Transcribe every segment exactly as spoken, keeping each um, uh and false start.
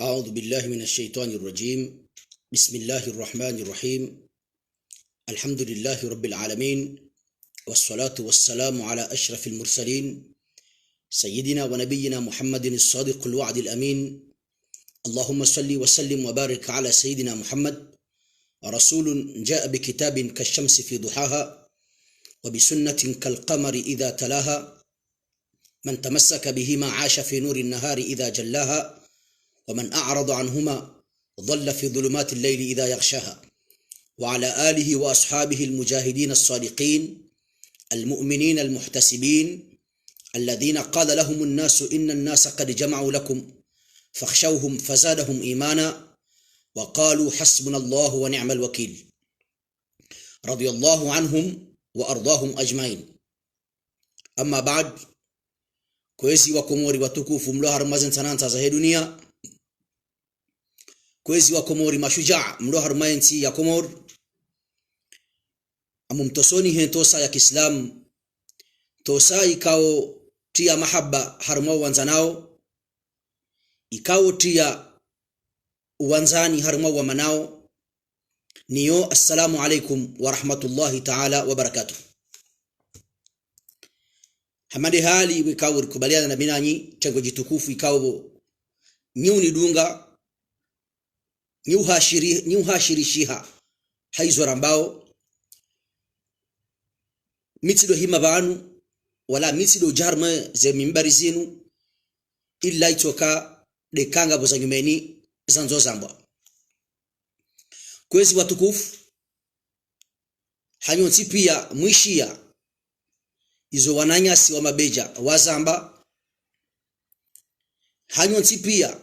أعوذ بالله من الشيطان الرجيم. بسم الله الرحمن الرحيم. الحمد لله رب العالمين، والصلاة والسلام على أشرف المرسلين، سيدنا ونبينا محمد الصادق الوعد الأمين. اللهم صل وسلم وبارك على سيدنا محمد، رسول جاء بكتاب كالشمس في ضحاها، وبسنة كالقمر إذا تلاها، من تمسك بهما عاش في نور النهار إذا جلاها، ومن أعرض عنهما ضل في ظلمات الليل إذا يغشاها، وعلى آله وأصحابه المجاهدين الصادقين المؤمنين المحتسبين الذين قال لهم الناس إن الناس قد جمعوا لكم فاخشوهم فزادهم إيمانا وقالوا حسبنا الله ونعم الوكيل. رضي الله عنهم وأرضاهم أجمعين. أما بعد، kwezi Wakomori watukufu mlo harumwa ze ntsanantsa zahe dunia, kwezi Wakomori mashujaa mlo harumwa yentsi ya Komori, ngamumtosoni he ntosa ya kiislamu, ntosa ikao tia mahaba harumwa wandzanao, ikao tia wandzani harumwa wamanao, niyo assalamu alaikum wa rahmatullahi ta'ala wa barakatuh. Hama nde hali ikao rikubaliana na mi nanyi, tengo djitukufu ikao nyi unidunga, nyi uhashiri-, nyi uhashirishiha ha izo rambao, mi tsido hima pvanu, wala mi tsido dja harumwa ze mimbari zinu, ila itsoka nde ka ngapvo za nyumeni zandzo zambwa. Kwezi watukufu, hanyu ntsi pia mwishiya izo wananyasi wa Mabedja wazamba, hanyu ntsi pia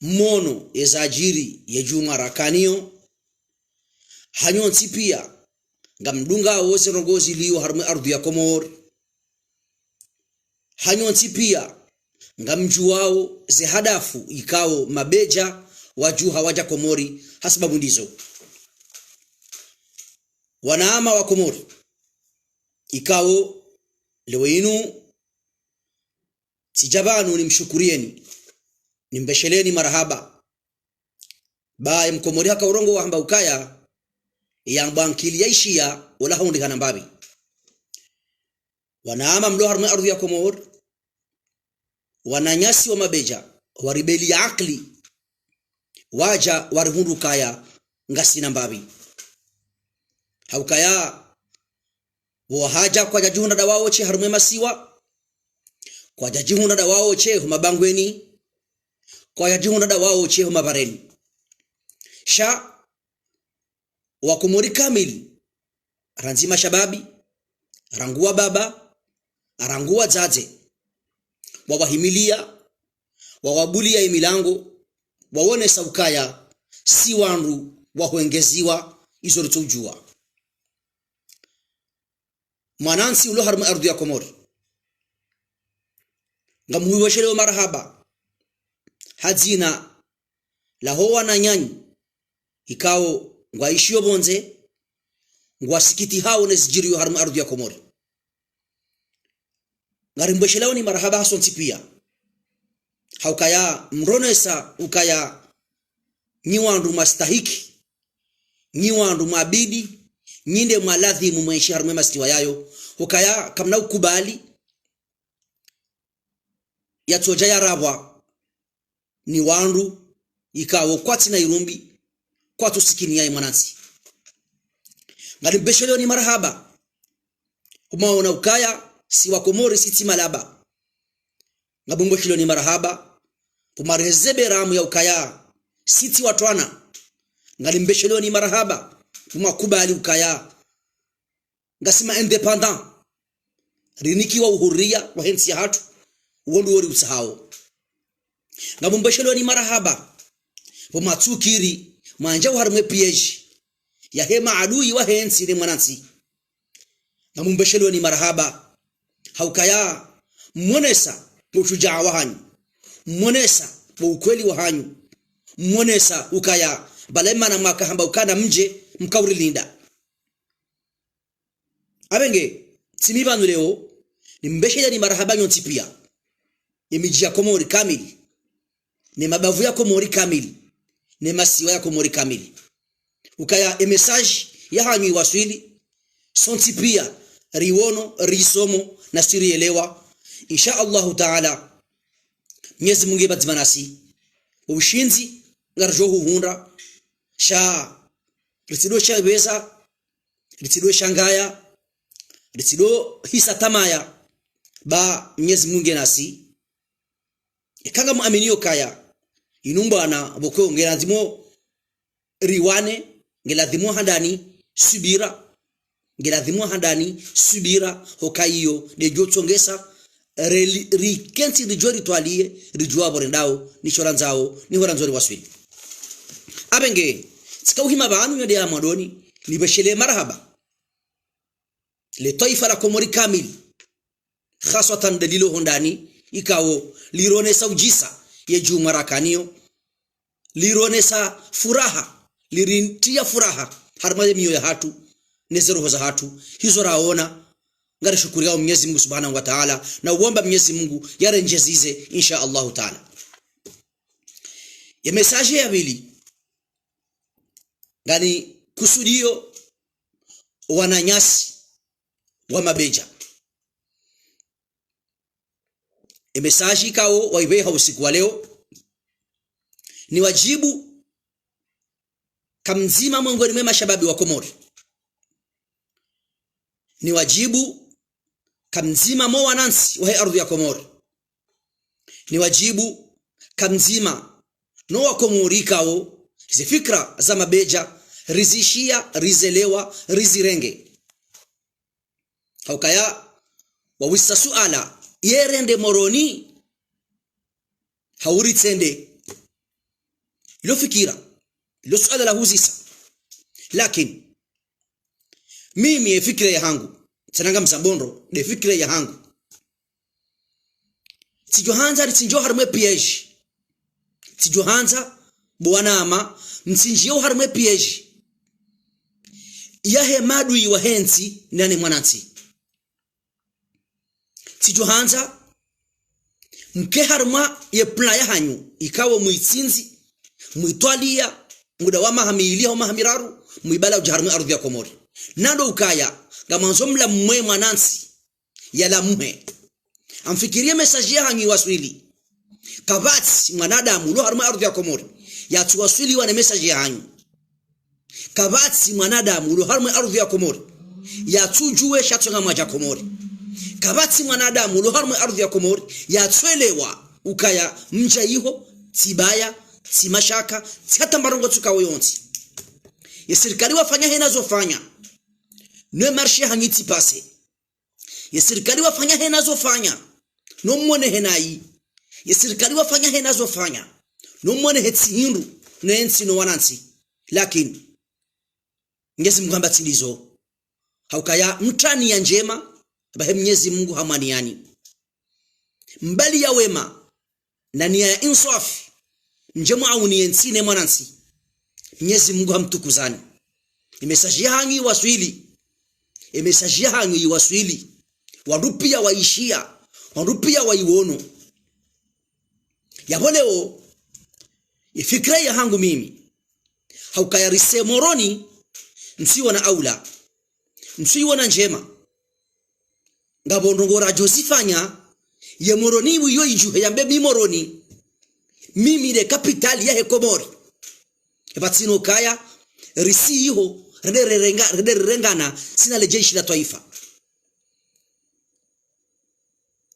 mwono eza djiri ye djumwa rakaniyo, hanyu ntsi pia ngamdungao ze ndrongoo zilio harumwa ardhu ya Komori, hanyu ntsi pia ngamdjuwao ze hadafu ikao Mabedja wadjuha wadja Komori ha sababu ndizo. Wanama wa Komori, ikao leo inu tsidja pvanu nimshukurieni, nimbesheleni marahaba. Ba ye Mkomori haka urongowa hamba ukaya, yambwa nkili yaishiya, ola haundrihana mbapvi. Wanama mlo harumwa ardhu ya Komori, wananyasi wa Mabedja, waribeli ya akili, wadja warihundru ukaya ngasina mbapvi. Ha ukaya, wo hadja kwadja djihundra nda wao she harumwa masiwa, kwadja djihundra nda wao she ho mabangweni, kwadja djihundra nda wao she ho mabareni. Sha Wakomori kamili, randzi mashababi, rangu wababa, rangu wadzadze, wawahimiliya, wawabuliya imilango, wawonesa ukaya si wandru wahwengeziwa izo ritsudjuwa. Mwanantsi ulo harumwa ardhu ya Komori, ngamhuweshelewo marahaba ha dzina laho wananyanyu ikao ngwaishiyo pvondze, ngwasikitihao ne zidjiriyo harumwa ardhu ya Komori. Ngarimbweshelewoni marahaba hasontsi pia. Ha ukaya mronesa ukaya nyi wandru mwastahiki, nyi wandru mwabidi, nyi nde mwaladhimu mwenshi harumwa masiwa yayo. Ukaya kamna ukubali yatsodja yarabwa ni wandru ikao kwatsina irumbi, kwatsu sikiniya ye mwanantsi. Ngarimbweshelewoni marahaba. Umaona ukaya si Wakomori si tsi malaba. Ngamumweshelewoni marahaba. Pvumwareheze beramu ya ukaya si tsi watwana. Ngarimbweshelewoni marahaba. Pvumwakubali ukaya ngasi ma indépendants, rinikiwa uhuriya wahe ntsi yahatru, uwo ndo wori utsahao. Ngamumweshelewoni marahaba, pvumwatsukiri, mwandja uharumwa piège yahe maadui wahe ntsi ne mwanantsi. Ngamumweshelewoni marahaba, ha ukaya mwonesa ushujaa wahanyu, mwonesa ukweli wahanyu, mwonesa ukaya pvala emana mwaka hamba ukana mdje mkaurilinda. Apvenge, tsi mi pvanu leo, Nimbesheleni marahaba nyontsi pia. Ye midji ya Komori kamili. Ne mabavu ya Komori kamili. Ne masiwa ya Komori kamili. Ukaya ye message yahanyu iwaswili, sontsi pia, riwono, risomo, nasi rielewa. Insha Allahu Taala, Mnyezi Mungu ye pvadzima nasi. Ushindzi, ngaridjo uhundra. Sha, ritsidosha beza, ritsidosha ngaya, ritsidosha tamaya. Ba Mnyezi Mungu nasi. Eka ngamwaminio ukaya inu mbwana pvoko ngeladhimu riwane, ngeladhimu handani subira, ngeladhimu handani subira, hoka iyo ndedjo tsongesa, reli-, rikentsi ridjo ritwalie, ridjuwa pvo rendao, nisho randzao, niho randzo riwaswili. Apvenge, tsika uhima pvanu yonde ya mwandoni, nibeshelee marahaba le twaifa la Komori kamili, khaswatan ndelilo hondani, ikao lironesa udjisa ye djumwa rakanayo, lironesa furaha, lirintia furaha harumwa ye miyo yahatru, ne ze roho zahatru, hizo raona. Ngarishukuriao Mnyezi Mungu Subhanahu wa Taala, na uomba Mnyezi Mungu yarendjeze, insha Allahu Taala. Ye message ya pvili, nganikusudio wananyasi wa Mabedja. Ye message ikao waibeha usiku wa leo, ni wadjibu kamdzima mwengoni mwe mashababi wa Komori. Ni wadjibu kamdzima mwa wanantsi wahe ardhu ya Komori. Ni wadjibu kamdzima no wa Komori ikao ze fikira za Mabedja rizishiya, rizelewa, rizirenge. Haukaya wawisa suala, ye rende Moroni, hau ritsende. Ilo fikira, ilo suala la huzisa. Lakini, mimi ye fikira yahangu, tsena ngamzambo ndro, nde fikira yahangu. Tsidjohandza ritsinjio harumwa ye piège. Tsidjohandza, bo wanama, mtsinjio harumwa ye piège yahe maadui wahe ntsi, nane mwanantsi. Tsidjohandza, mke harumwa ye plan yahanyu, ikao mwitsindzi, mwitwalia, muda wa maha mili hau maha miraru, mwibala udja harumwa ye ardhu ya Komori. Na ndo ukaya, ngamwandzo mlamwe mwanantsi, yalamuhe. Amfikiri ye message yahanyu iwaswili. Kapvatsi mwanadamu ulo harumwa ye ardhu ya Komori yatsuwaswiliwa ne message yahanyu. Kapvatsi mwanadamu ulo harumwa ye ardhu ya Komori yatsudjuwe sha tsonga mwadja Komori. Kapvatsi mwanadamu ulo harumwa ye ardhu ya Komori yatsuelewa ukaya mdja iho, tsi baya, tsi mashaka, tsi hata marongo tsuka woyontsi. Ye sirikali wafanya hena zofanya, ne marché yahanyu itsi passé. Ye sirikali wafanya hena zofanya, no mwone henayi. Ye sirikali wafanya hena zofanya, no mwone hetsi hindru, ne ntsi no wanantsi. Lakini, Mnyezi Mungu hamba tsi ndizo. Haukaya mtani ya ndjema, bahe Mnyezi Mungu hamwaniyani. Mbali ya wema, na niya ya inswafi, mdje mwauni ye ntsi ne mwanantsi, Mnyezi Mungu hamtukuzani. Ye message yahanyu iwaswili. Ye message yahanyu iwaswili. Wandru pia waishiya, wandru pia waiwono. Yapvo leo, ye fikira yahangu mimi, haukaya rise Moroni, mtsiona aula, mtsiona ndjema. Ngapvo ndrongoo radjo zifanya, ye Moroni wiyo idjuhe yambe mi Moroni, mimi nde capitale yahe Komori. Epvatsina ukaya, risi iho, rende rirenga-, rende rirengana, sina le jeshi la twaifa.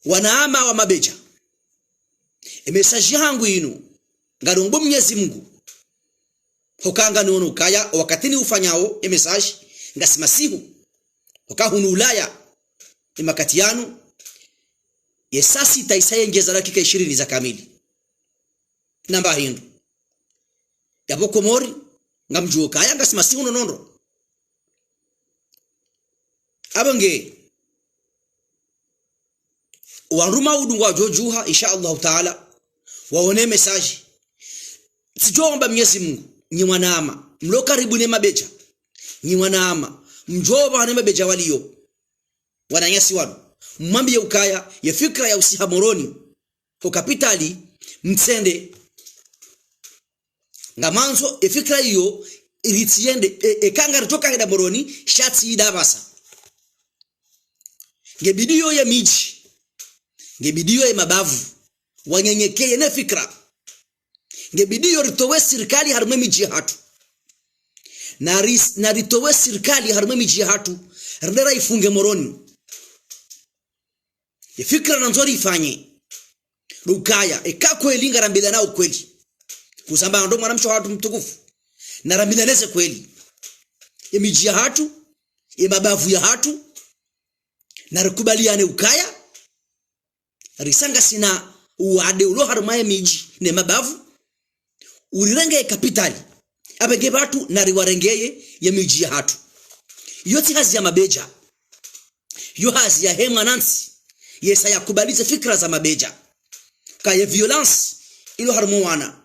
Wanama wa Mabedja. Ye message yahangu inu, ngarombo Mnyezi Mungu. Hoka nganiono ukaya, wakati niufanyao ye message, ngasi masihu. Hoka hunu Ulaya, ye makati yanu, ye saa sita isa yengeza dakika ishirini za kamili. Namba hindru. Yapvo Komori, ngamdjuo ukaya, ngasi masihu no nondro. Apvo nge, wandru maudu ngwadjo djuha, insha Allahu Taala, waone message. Tsidjomba Mnyezi Mungu, nyi wanama, mlo karibu ne Mabedja. Nyi wanama, mdjomba ne Mabedja waliyo. Wananyasi wanu. mwambiye ukaya ye fikira ya usiha Moroni ho kapitali mtsende. Ngamwandzo ye fikira iyo iritsiyende, e, eka ngaritsoka hwenda Moroni, sha tsi ida pvasa. Ngebidiyo ye midji, ngebidiyo ye mabavu wanyenyekeye ne fikira. Ngebidiyo ritowe sirikali harimwa ye midji yahatru. Na ris-, na ritowe sirikali harimwa ye midji yahatru, rende raifunge Moroni. Ye fikira nandzo rifanye, ndo ukaya, eka kweli ngarambilana ukweli, kuzamba ndo mwanamshe wahatru mtukufu, narambilane ze kweli. Ye midji yahatru, ye mabavu yahatru, narikubaliane ukaya, risa ngasina uwade ulo harimwa ye midji ne mabavu, urirenge ye kapitali. Apvenge pvatru nariwarengeye ye midji yahatru. Iyo tsi hazi ya mabedja. Iyo hazi yahe mwanantsi yesa yakubali ze fikira za mabedja. Ka ye violence ilo harimwa wana,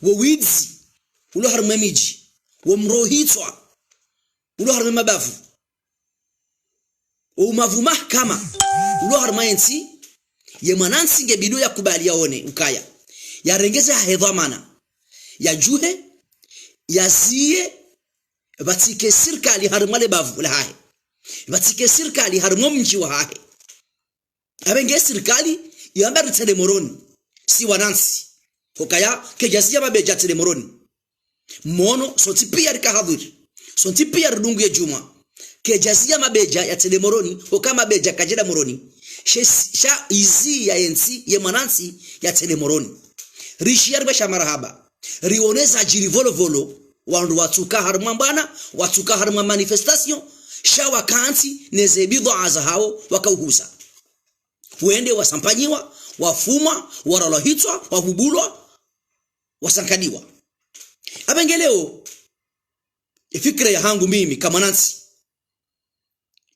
wo widzi ulo harimwa ye midji, wo mro hitswa ulo harimwa ye mabavu, wo umavu mahakama ulo harimwa ye ntsi, ye mwanantsi ngebidiyo yakubali yaone ukaya, yarenge ze hahe dhwamana, yadjuhe, yaziye, pvatsike sirikali harimwa le bavu lahahe, pvatsike sirikali harimwa mdji wahahe. Apvenge sirikali yamba ritsende Moroni, si wanantsi. Hukaya, kedjaziya mabedja yatsende Moroni. Mwono, sontsi piya rika hadhwiri, sontsi piya ridungu ye djumwa. Kedjaziya mabedja yatsende Moroni, huka mabedja kayadjenda Moroni. She, sha iziya ye ntsi, ye mwanantsi, yatsende Moroni. Rishiya ripvasha marahaba. Rione zadjiri Volovolo, wandru watsuka harimwa mbwana, watsuka harimwa manifestation, sha wakantsi ne ze bidhwaa zahawo wakauhuza. Wende wasampanyiwa, wafumwa, waralwa hitswa, wavubulwa, wasankadiwa. Apvenge leo, ye fikira yahangu mimi ka mwanantsi,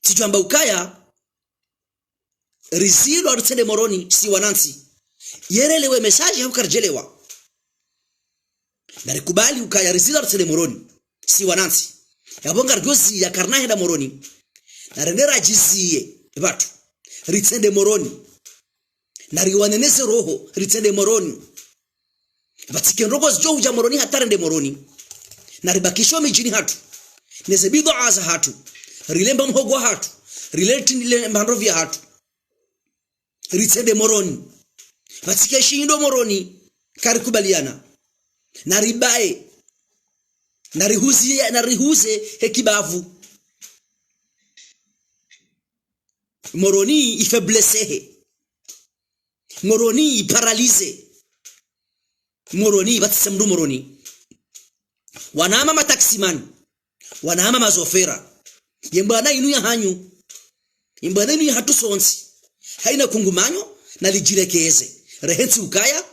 tsidjwamba ukaya rizilwa ritsende Moroni si wanantsi. Yerelewe message hau karidjelewa. Narikubali ukaya rizilwa ritsende Moroni si wanantsi. Yapvo ngaridjoziya karina hwenda Moroni, narende radjiziye pvatru, ritsende Moroni. Nariwaneneze roho, ritsende Moroni. Pvatsike ndrongoo zidjo udja Moroni hata rende Moroni. Naribakishe ho midjini hatru, ne ze bidhwaa zahatru, rile mba muhogo wahatru, rile tindi le mba ndrovi yahatru, ritsende Moroni. Pvatsike shindo Moroni, karikubaliana. Naribaye, narihuziye, narihuze he kibavu. Moroni ifaiblessehe. Moroni iparalysé. Moroni ipvatsise mndru Moroni. Wanama mataximani, wanama mazofera. Ye mbwana inu yahanyu, ye mbwana inu yahatru sontsi. Haina kungumanyo, nalidjilekeze. Rehentsi ukaya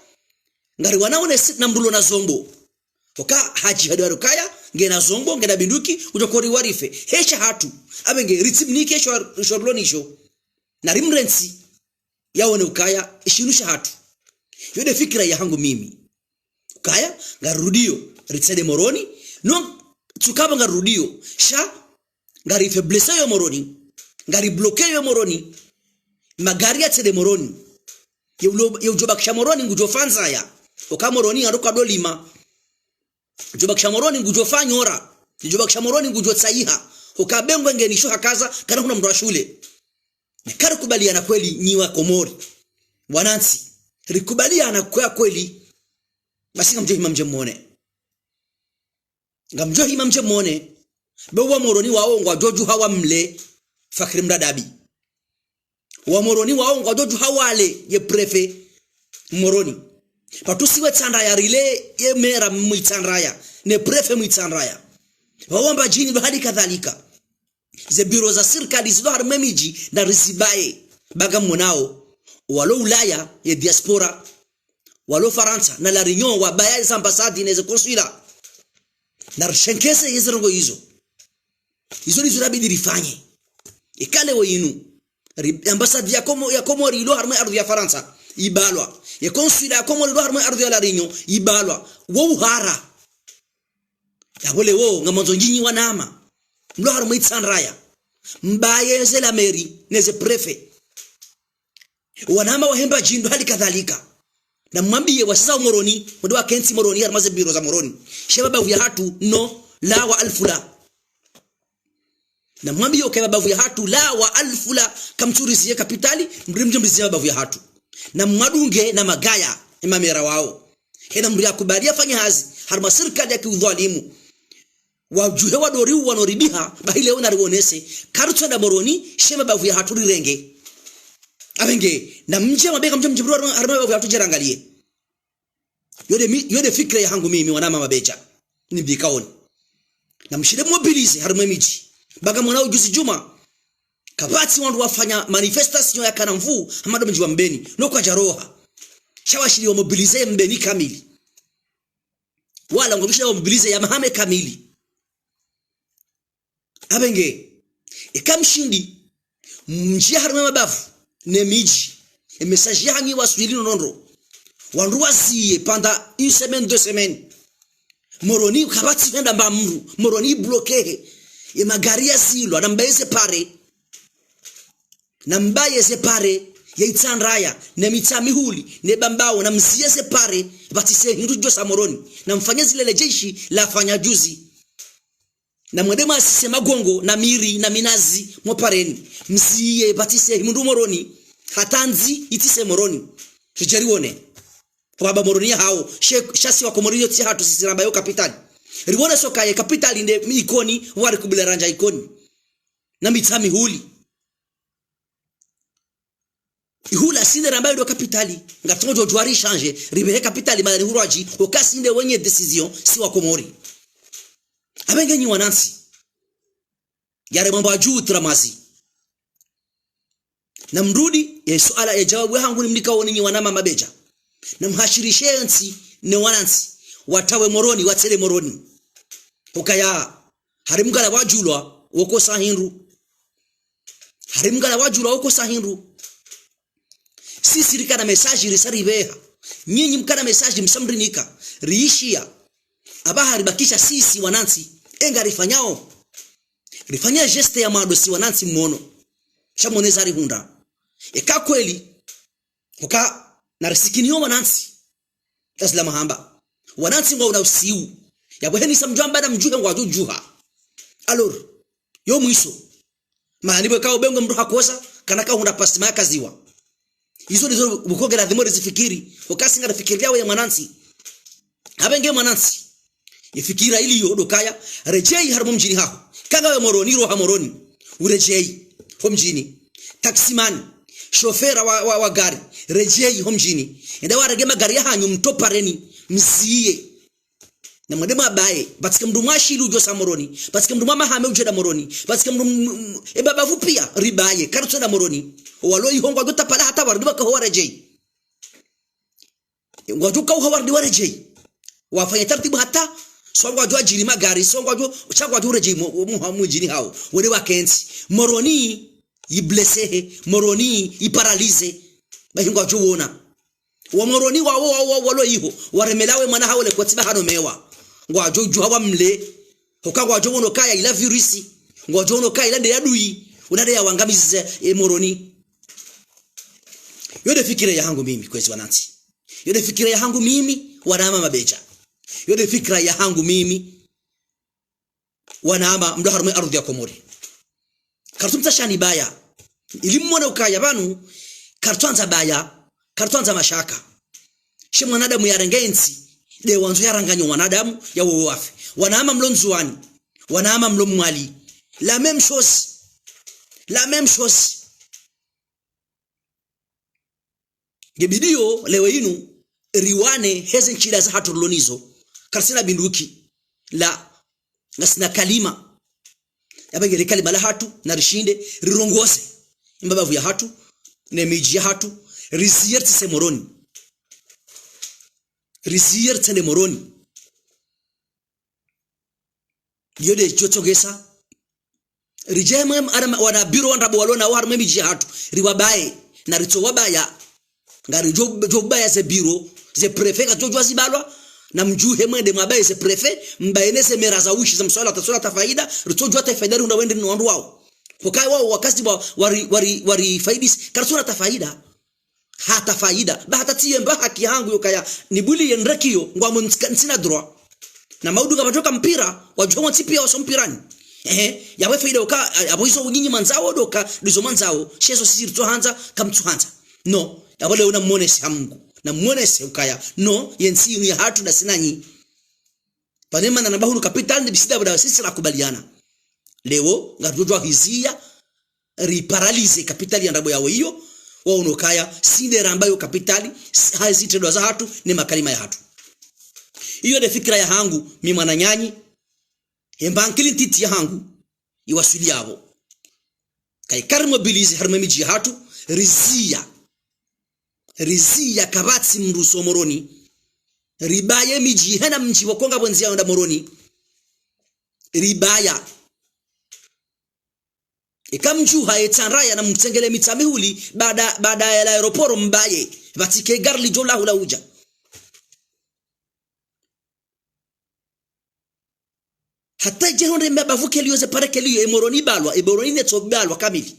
ngariwanaone si na mndru ulo na zombo. Huka hadjihadi wa rukaya, ngena zombo, ngena binduki, udjo kori warife. Hesha hatru, apvenge ritsimnike sho, sho rilo nisho. Narimrentsi, yaone ukaya shinu shahatru. Yo nde fikira yahangu mimi. Ukaya ngarirudiyo ritsende Moroni, no tsi ukaya ngarirudiyo, sha ngarifaiblessé yo Moroni, ngaribloqué yo Moroni, magari yatsende Moroni. Ye ulo, ye udjobakisha Moroni ngudjofanya ndzaya. Huka Moroni ngandro kwadolima. Udjobakisha Moroni ngudjofanya nyora. Udjobakisha Moroni ngudjotsaiha. Huka bengwe ngenisho hakaza, kana huna mndru wa shule. Karikubaliana kweli nyi wa Komori, wanantsi? Rikubaliana kwa kweli? Basi ngamdjohima mdje mwone. Ngamdjohima mdje mwone. Be wa Moroni wawo ngwadjodjuha wamle Fakri Mradabi. Wa Moroni wawo ngwadjodjuha wale ye préfet Moroni. Pvatsusiwe Itsandraya rile ye mera mwitsandraya, ne préfet mwitsandraya. Wawo Mbadjini ndo hali kadhalika. Ze biro za sirikali zilo harimwa ye midji narizibaye. Ba ngamwonao walo Ulaya ye diaspora, walo Farantsa na La Réunion wabaya ze ambassade ne ze consulat. Narishenkeze ye ze ndrongoo izo. Izo ndizo yabidi rifanye. Eka leo inu, ri-, ambassade ya Komo-, ya Komori ilo harimwa ye ardhwi ya Farantsa ibalwa. Ye consulat ya Komori ilo harimwa ye ardhwi ya La Réunion ibalwa. Wo uhara. Yapvo leo ngamwandzo nyinyi wanama, mlo harimwa Itsandraya, mbaye ze la mairie ne ze préfet. Wanama wahe Mbadjini ndo hali kadhalika. Namwambiye wasiza Moroni, wende wakentsi Moroni, harumwa ze biro za Moroni. She mabavu yahatru, no, la wa alfu la. Namwambiye uka ye mabavu yahatru, la wa alfu la, kamtsuriziye kapitali, mri mdje mriziye mabavu yahatru. Namwadunge na magaya, emamera wao. Hena mri yakubali yafanye hazi, harumwa sirikali ya kiudhwalimu. Wadjuhe wadori uwa no ribiha, bahi leo nariwonese, karitswenda Moroni, she mabavu yahatru rirenge. Abenge, namdje mabeka mdje mdjiburu harumwa, harumwa mabavu yahatru djerangaliye. Yo nde mi-, yo nde fikira yahangu mimi wanama mabedja. Nimdikaoni. Namshinde mobilize harumwa emidji. Baka mwana ujuzi djumwa. Kapvatsi wandru wafanya manifestation yakana nvuu, hama ndo mdji wa Mbeni. No kwadjaroha. Sha washinde wamobilize Mbeni kamili. Wala ngwashinde wamobilize ya Hamahame kamili. Abenge, eka mshindi, mdjiye harumwa mabavu, ne midji, e message yahanyu iwaswili nono ndro. Wandru waziye pendant une semaine, deux semaines. Moroni kapvatsi hwenda mba mdru, Moroni iblokehe, ye magari yazilwa, nambaye ze pare. Nambaye ze pare, ya Itsandraya, ne Mitsamihuli, ne Bambao, namziye ze pare, pvatsise hindru djosa Moroni. Namfanye zile le jeshi lafanya juzi. Namwende mwasise magongo, na miri, na minazi, mo pareni. Mziye, pvatsise hindru Moroni, hata ndzi, itsise Moroni. Ridje riwone. Waba Moroni yahawo, she, sha si wa Komori yo tsi yahatru sisi ramba yo kapitali. Riwone soka ye kapitali nde Ikoni, wari kubula randja Ikoni. Na Mitsamihuli. Ihula si nde ramba yo ndo kapitali. Ngatsongo djo djwari change, ribehe kapitali, mala ni hurwadji, oka si nde wenye décision, si wa Komori. Abenge nyi wanantsi. Yare mambo adju tramazi. Namrudi, ye suala ye djawabu yahangu nimnikaoni nyi wanama mabedja. Namhashirishe ntsi ne wanantsi. Watawe Moroni, watsele Moroni. Ukaya, hari mgala wadjulwa, wokosa hindru. Hari mgala wadjulwa, wokosa hindru. Sisi rikana message risa ribeha. Nyinyi mkana message msa mrinika. Riishiya. Aba haribakisha sisi wanantsi. Enga rifanyao. Rifanya geste ya mwando si wanantsi mwono. Sha mwoneza rihundra. Eka kweli. Uka narisikiniyo wanantsi. Kazi la mahamba. Wanantsi ngwaona usiu. Yabo heni sa mdjwamba na mdjuhe ngwadjo djuha. Alors, yo mwiso. Mahani bwe kao bengwe mdru hakosa, kana kahundra pasi maya kaziwa. Izo ndizo bukoge ladhimu rizifikiri. Oka si ngarifikiri yawe ye mwanantsi. Abenge mwanantsi. Ye fikira iliyo ndo kaya, redjeyi harumwa mdjini haho. Kanga we Moroni, roha Moroni. Uredjeyi. Ho mdjini. Taximani. Shofera wa, wa, wa gari. Redjeyi ho mdjini. Enda warenge magari yahanyu mtopareni. Mziye. Namwende mwabaye, pvatsike mdru mwa Shili udjosa Moroni, pvatsike mdru mwa Hamahame udjenda Moroni, pvatsike mdru m-, m-, e mabavu piya, ribaye, karitswenda Moroni. Walo iho ngwadjo tapala hata warudi wakaho waredjeyi. Ngwadjo kauha warudi waredjeyi. Wafanye taratibu hata, so ngwadjo adjiri magari, so ngwadjo, sha ngwadjo uredjeyi mo, mo, mo, mdjini hawo. Wende wakentsi. Moroni, iblessehe, Moroni, iparalysé. Bahi ngwadjo wona. Wa Moroni wa, wa, wa, wa, walo iho, waremela we mwana hawo le kotsi ba hano mewa. Ngwadjo djuha wamle. Hoka ngwadjo wono kaya ila virisi. Ngwadjo wono kaya ila nde ya duyi. Una nde ya wangamize e Moroni. Yo nde fikira yahangu mimi, kwezi wanantsi. Yo nde fikira yahangu mimi, wanama mabedja. Yo nde fikira yahangu mimi, wanama mlo harumwa e ardhwi ya Komori. Karitsumtsa shani baya. Ili mwone ukaya pvanu, karitswandza baya, karitswandza mashaka. She mwanadamu yarenge ntsi, nde wandzo yaranganyo wanadamu, ya wowo wafe. Wanama mlo Ndzuwani, wanama mlo Mwali. La même chose. La même chose. Nge bidiyo leo inu, riwane heze ntsila zahatru rilo nizo. Karisina bunduki. La, ngasina kalima. Yaba ngele kalima lahatru, narishinde, rirongoze. E mabavu yahatru, ne midji yahatru, riziye ritsise Moroni. Riziye ritsende Moroni. Yo nde djo tsongesa. Ridje mwe, ana ma-, wana biro wa ndrabo walo nawo harumwa e midji yahatru. Riwabaye. Naritso wabaya. Ngaridjo, djo baya ze biro. Ze préfet ngatsodjwa zibalwa. Namdjuhe mwende mwabaye ze préfet. Mbaye ne ze mera za ushi za mswala, tatsona ta faida. Ritsodjwa ta faida rihundra wende no wandru wawo. Hoka wawo wakazi wa, wari, wari, wari faidisi. Karitsona ta faida. Hata faida. Ba hata tsiye mba haki hangu yokaya nibuliye ndrekiyo, ngwambo ntsika-, ntsina droit. Na maudu ngapvadjoka mpira, wadjuha wontsi piya waso mpirani. Ehe, yapvo faida yoka, yapvo izo nyinyi mwandzao doka, ndizo mwandzao, sha ezo sisi ritsohandza, kamtsuhandza. No, yapvo leo namonese ha Mungu. Namonese ukaya, no, yentsi yinu yahatru ndasi nanyi. Pvanu mana namba hunu kapitali ni bisida buda sisi rakubaliana. Leo, ngaridjodjuwa hiziya, riparalize kapitali ya ndrabo yawo iyo, waono kaya, si nde ramba yo kapitali, si-, ha zitrendwa zahatru, ne makalima yahatru. Iyo nde fikira yahangu, mi mwananyanyi, hemba ankili ntiti yahangu, iwaswili yapvo. Kaya eka rimobilize harimwa emidji yahatru, riziya. Riziya kapvatsi mndru uso Moroni. Ribaye midji, hena mdji pvoko ngapvo ndziya yenda Moroni. Ribaya. Eka mdjuha ye Tsandraya na mtsengele Mitsamihuli, baada, baada ya l'aéroport mbaye. Pvatsike gari lidjo lahula udja. Hata idje honde mbe abavu keliyo ze pare keliyo, e Moroni ibalwa, e Moroni netso ibalwa kamili.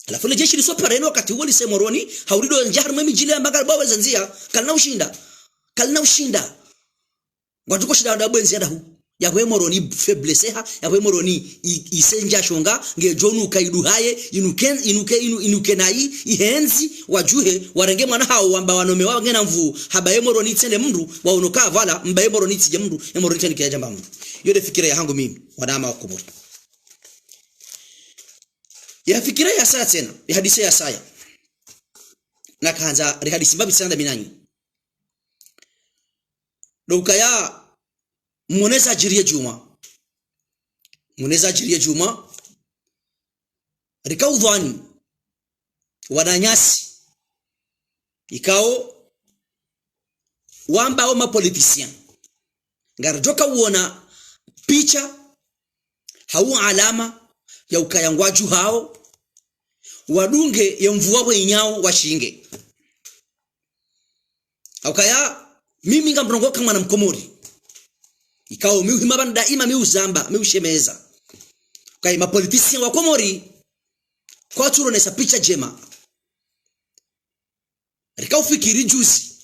Halafu le jeshi liso pare no wakati uwo lise Moroni, haulido ndja harimwa emidji ile yamba ngalibwawe ze ndziya, kalina ushinda. Kalina ushinda. Ngwadjo ko shinda wandabwe ndziya ndahu. Yapvo e Moroni faiblesse ha, yapvo e Moroni i-, ise ndja shonga, ngedjo nuka iduhaye, inuke, inuke, inu-, inuke nayi, ihendzi, wadjuhe, warenge mwana hawo, wamba wanome wangena nvuu, hamba e Moroni itsende mndru, waono ka pvala, mba e Moroni itsidje mndru, e Moroni itsenike yadjamba mndru. Iyo nde fikira yahangu mimi, wanama wa Komori. Ya fikira ya saya tsena, ya hadisi ya saya. Nakahandza rihadisi mbapvi tsena nda mi nanyi. Ndo ukaya, mone zadjiri ye djumwa. Mone zadjiri ye djumwa. Rika udhwani. Wananyasi. Ikao wamba wo ma politiciens. Ngaridjoka uona picha hau alama ya ukaya ngwadjuhao, wadunge ye nvuu pvo inyao washinge. Haukaya, mimi ngamrongoa ka mwana mkomori. Ikao mi uhima pvanu daima mi uzamba, mi ushemeza. Ukaya ma politiciens wa Komori, kwatsuronesa picha ndjema. Rika ufikiri juzi.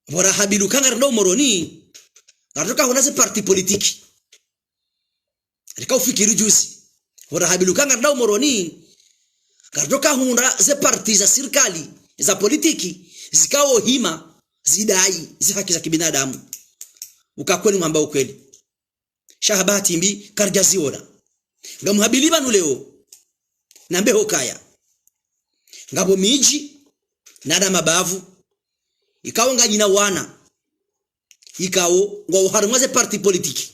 Pvo rahabiluka ngarenda Moroni, ngaridjoka huna ze parti politique. Rika ufikiri juzi. Pvo rahabiluka ngarenda Moroni, ngaridjoka huna ze parti za sirikali, za politiki, zikao hima, zidai, ze haki za kibinadamu. Uka kweli ngwamba ukweli. Sha ha bahati mbi, karidjaziona. Ngamhabiliwa pvanu leo. Nambe hukaya. Ngapvo midji, na nda mabavu. Ikao nganyina wana. Ikao, ngwao harimwa ze parti politique.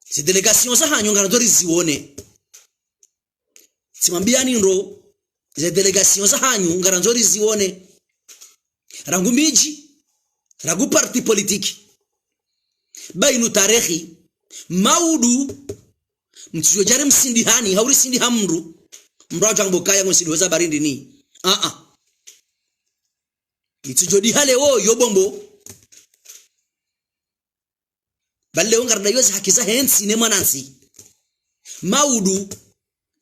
Ze délégation zahanyu ngarandzo rizione. Tsimwambiani ndo, ze délégation zahanyu ngarandzo rizione. Rangu midji, rangu parti politique. Ba inu tarehi, maudu, mtsidjo djari msindihani, hauri sindiha mndru. Mndru adjambo kaya ngo sindiho za barindi ni. Ah, ah. Itsidjo diha leo yo bombo. Bali leo ngaridaiyo ze haki zahe ntsi ne mwanantsi. Maudu,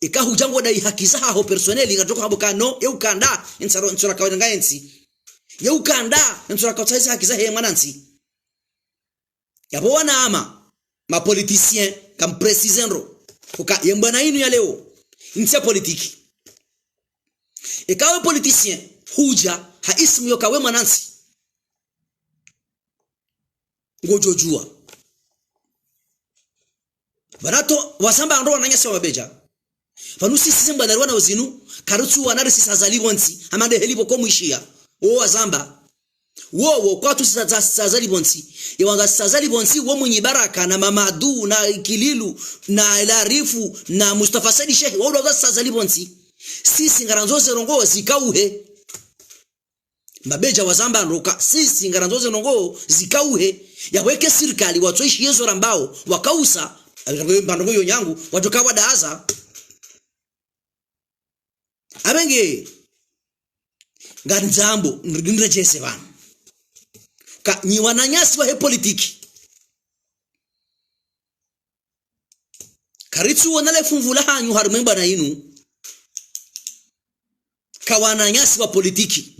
ika hudja ngodai haki zahaho personnel, ngadjoko hamba ka no, ye ukanda, ntsaro, ntsura kawenga entsi. Ye ukanda, ntsura kautsaha ze haki zahe mwanantsi. Yapvo wanama, ma politiciens, kam préciser ndo. Uka, ye mbwana inu ya leo, ntsi ya politique. Eka we politicien, hudja, ha ismu yoka we mwanantsi. Ngodjodjuwa. Pvanu to, wazamba ndo wananyasi wa mabedja. Pvanu sisi ze mbwana wana uzinu, karutsu wana risisa zalipvo ntsi, hama nde helipvo ko mwishiya. Wo wazamba. Wo, wo, kwatsu sisa za, sisa zalipvo ntsi. Ye wanga sisa zalipvo ntsi, wo Mwinyi Baraka, na Mamadu, na Ikililu, na El Arifu, na Mustafa Said Sheikh, wo ndo wanga sisa zalipvo ntsi. Sisi ngarandzo ze ndrongoo zikauhe. Mabedja wazamba ndo ka, sisi ngarandzo ze ndrongoo zikauhe. Yapvo eka sirikali watsoishi yezo rambao, wakausa, mba ndrongoo yo nyangu, wadjoka wadaza. Apvenge, ngandzambo, nri-, nredjeze pvanu. Ka, nyi wananyasi wahe politique. Karitsuona le funvu lahanyu harumwa e mbwana inu, ka wananyasi wa politiki.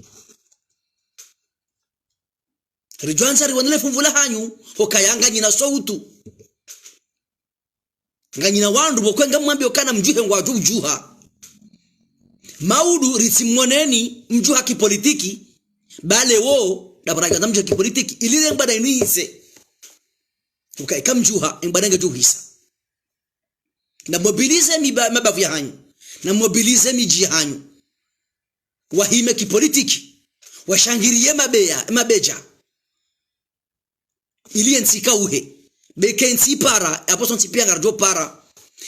Ridjwandza rione le funvu lahanyu, hukaya nganyina sauti. Nganyina wandru pvoko ngamwambiyo ukana mdjuhe ngwadjo udjuha. Maudu ritsimoneni mdjuha kipolitiki, bale wo, dabara ngamdjuha kipolitiki, ili le mbwana inu yise. Hukaya eka mdjuha, e mbwana ngedjo hwisa. Na mobilize miba-, mabavu yahanyu. Na mobilize midji yahanyu. Wahime kipolitiki. Washangiriye mabeya, mabeja. Ili ye ntsi ikauhe. Be eka e ntsi ipara, yapvo sontsi piya ngaridjo para.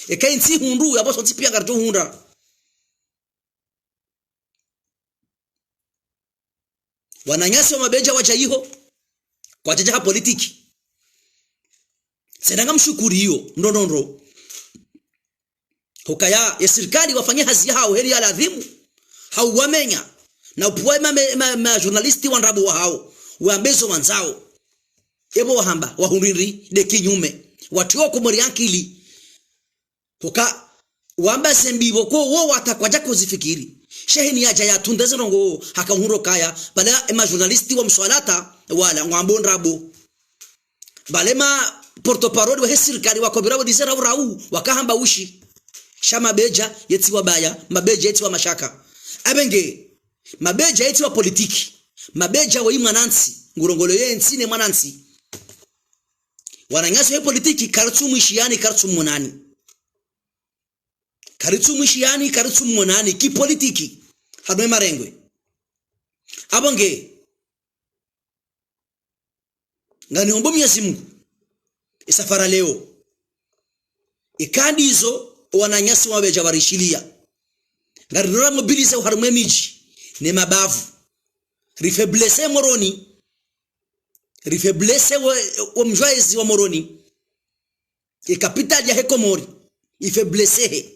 Eka e ntsi ihundru, yapvo sontsi piya ngaridjo hundra. Wananyasi wa mabeja wadja iho, kwadjadja ha politiki. Tsena ngamshukuriyo, ndro ndro ndro. Hukaya, ye sirikali wafanye hazi yahawo heli ya ladhimu, hau wamenya, na upvuwa ma, ma, ma, ma journaliste wa ndrabo wahawo, wambe zo wandzao. Epvo wahamba, wahundru ndri, nde kinyume. Watriya Komori ankili. Huka, wamba ze mbi pvoko wo wata kwadjaka uzifikiri. Shehe ni yadja yatunde ze ndrongoo haka uhundru ukaya, pvala e ma journaliste wa mswalata, wala ngwambo ndrabo. Pvale ma porte-parole wahe sirikali wakopvira wadize rau rau, wakahamba ushi. Sha mabeja yetsi wabaya, mabeja yetsi wa mashaka. Apvenge, mabeja yetsi wa politiki. Mabeja woyi mwanantsi, ngurongoloyo ye ntsi ne mwanantsi. Wananyasi wa politiki, karitsumwishiyani, karitsumonani. Karitsumwishiyani, karitsumonani, kipolitiki. Harumwa e marengwe. Apvo nge, nganihombo Mwenyezi Mungu, e safari leo. Eka ndizo, wananyasi wa mabeja warishiliya. Ngaridjo ra mobilize harumwa e midji, ne mabavu. Rifaiblesse Moroni. Rifaiblesse wo, wo mdji wa ezi wa Moroni. E capitale yahe Komori. Ifaiblessehe.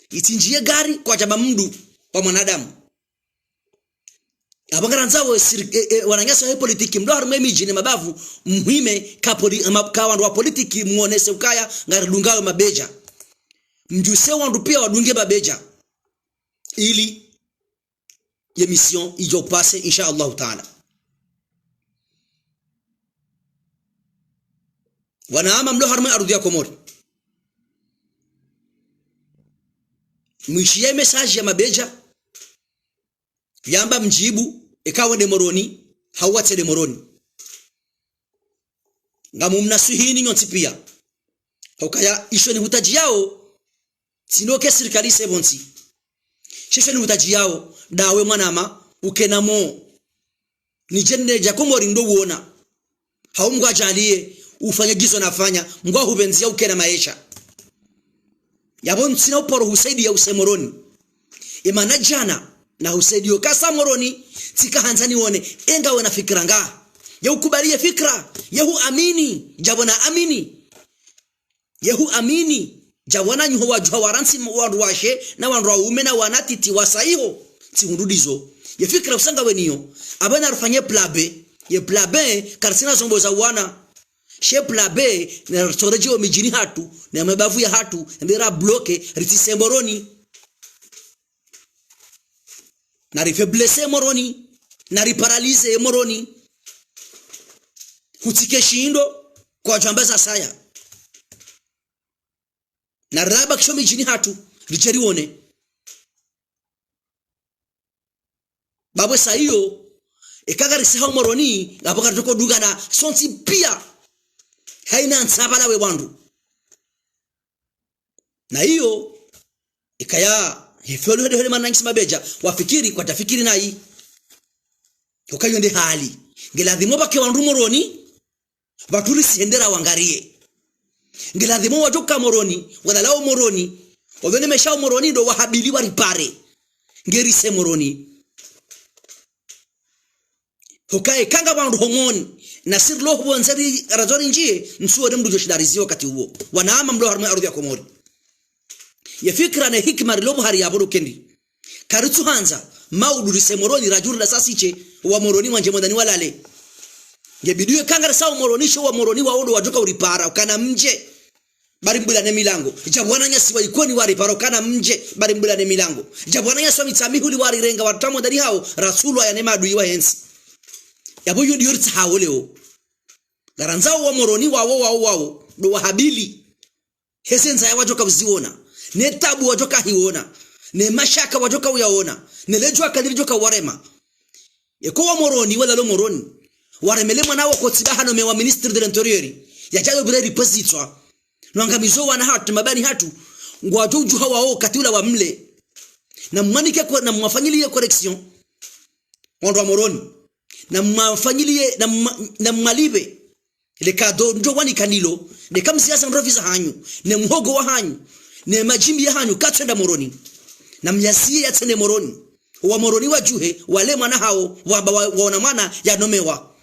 Itsinjiye gari kwadjaba mndru wa mwanadamu. Apvo ngarandzao siri-, e, e, wananyasi wa politiki, mlo harumwa e midji ne mabavu, muhime ka poli-, ma-, ka wandru wa politiki muonese ukaya, ngaridungayo mabeja. Mdjuse wandru piya wadunge mabeja. Ili ye mission idjo passer, insha Allahu Taala. Wananya mlo harumwa e ardhwi ya Komori. Mwishiye message ya mabeja. Yamba mdjibu, eka wende Moroni, hau watsende Moroni. Ngamumnaswihini nyontsi piya. Hukaya isho nihutadjiyao, tsi ndo ke sirikali se pvontsi. She isho nihutadjiyao, ndawe mwananya, ukena mo. Nidje nidja Komori ndo uona. Hau Mngu adjaliye, ufanye ngizo nafanya, Mngu ahupvendziya ukena maesha. Yapvo ntsina uparo husaidiya use Moroni. Emana djana, nahusaidiyo kasa Moroni, tsika handza nione, enga wena fikira nga. Ye ukubali ye fikira, ye huamini, djapvo naamini. Ye huamini, djapvo na nyuho wadjuha warantsi wandru washe, na wandru waume, na wana titi wasa iho, tsihundru ndizo. Ye fikira usa nga weniyo, apvo narifanye plan B, ye plan B, karitsina zombo za wana. She plan B, naritowe djio midjini hatru, ne mabavu yahatru, nde ra bloqué, ritsise Moroni. Narifaiblesse Moroni, nariparalysé Moroni. Hutsike shindo, kwadjwamba zasaya. Narirabakishe midjini hatru, ridje rione. Bapvo sa iyo, eka ngariseha Moroni, ngapvo ngaridjo dungana, sontsi piya. Haina ntsapvala we wandru. Na iyo, ikaya, he felo hede hede mananyasi mabeja, wafikiri, kwadjafikiri nayi. Ukayo nde hali. Nge ladhimu pvake wandru Moroni, pvatsu risi hendera wangariye. Nge ladhimu wadjoka Moroni, walalao Moroni, wawone mesha Moroni ndo wahabili waripare. Nge rise Moroni. Hukaye kanga wandru homoni, na siri lo hupvondze ri razori ndjiye, ntsuwone mndru djoshinda riziye wakati uwo. Wananya mlo harumwa e ardhwi ya Komori. Ye fikira ne hikima rilo pvo hari yapvo ndo kendi. Karitsu handza, maudu rise Moroni radjuri la sasishe, wa Moroni wandje mwandani walale. Nge bidi ye kanga risa wa Moroni she wa Moroni wawo ndo wadjoka uripara, ukana mdje. bari mbulane milango. Djapvo wananyasi wa Ikoni waripara ukana mdje, bari mbulane milango. Djapvo wananyasi wa Mitsamihuli warirenga, warutria mwandani hawo, ratsulwa ya ne maadui wa hentsi. Yapvo yo ndiyo ritsahawo leo. Ngarandzao wa Moroni wawo, wawo, wawo, ndo wahabili. Heze ndzaya wadjoka uziona, ne tabu wadjoka hiona, ne mashaka wadjoka uyaona, ne ledjuwa kali lidjoka uwarema. Eka wa Moroni, walalo Moroni, waremele mwana wawo kotsi ba hanomewa ministre de l'intérieur, yadjayo bure ripvwezitswa. Nwangamizo wana hatru, mabani hatru, ngwadjo udjuha wawo kati ula wa mle. Na mwanike ko-, na mwafanyiliye correction. Wandru wa Moroni. Na mwafanyiliye, na mwa-, na mwalipve. Le kado ndjo wanika nilo, ne kamziya za ndrovi za hanyu, ne muhogo wa hanyu, ne madjimbi ya hanyu, katsuenda Moroni. Na myaziye yatsende Moroni. Wa Moroni wadjuhe, wale mwana hawo, waba wa-, waona mwana yanomewa.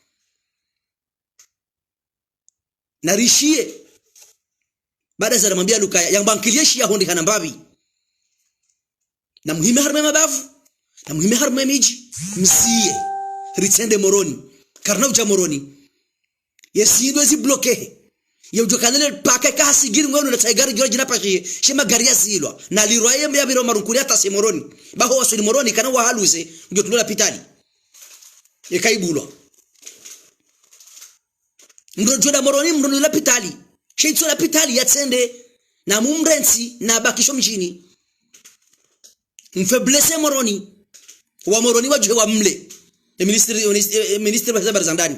Na rishiye. Baada za namwambia lukaya, yamba nkiliye shiya hondi hana mbapvi. Na muhime harumwa mabavu, na muhime harumwa midji, mziye, ritsende Moroni, karina udja Moroni. Ye zindru ezi bloqué he. Ye udjo kanele paka eka hasigiri ngwenu na tsaigari djora djina pashiye, she magari ya zilwa. Na lirwa ye mbe ya biro marunkuri hata se Moroni. Baho wasuli Moroni kana wahaluze, udjo tulwa lapitali. Eka ibulwa. Mndru djo enda Moroni, mndru lapitali. She itso lapitali yatsende, na mumrentsi, na bakisho mdjini. Mfaiblesse Moroni. Wa Moroni wadjuhe wa mle. E ministre, e ministre, e ministre wa habari za ndani.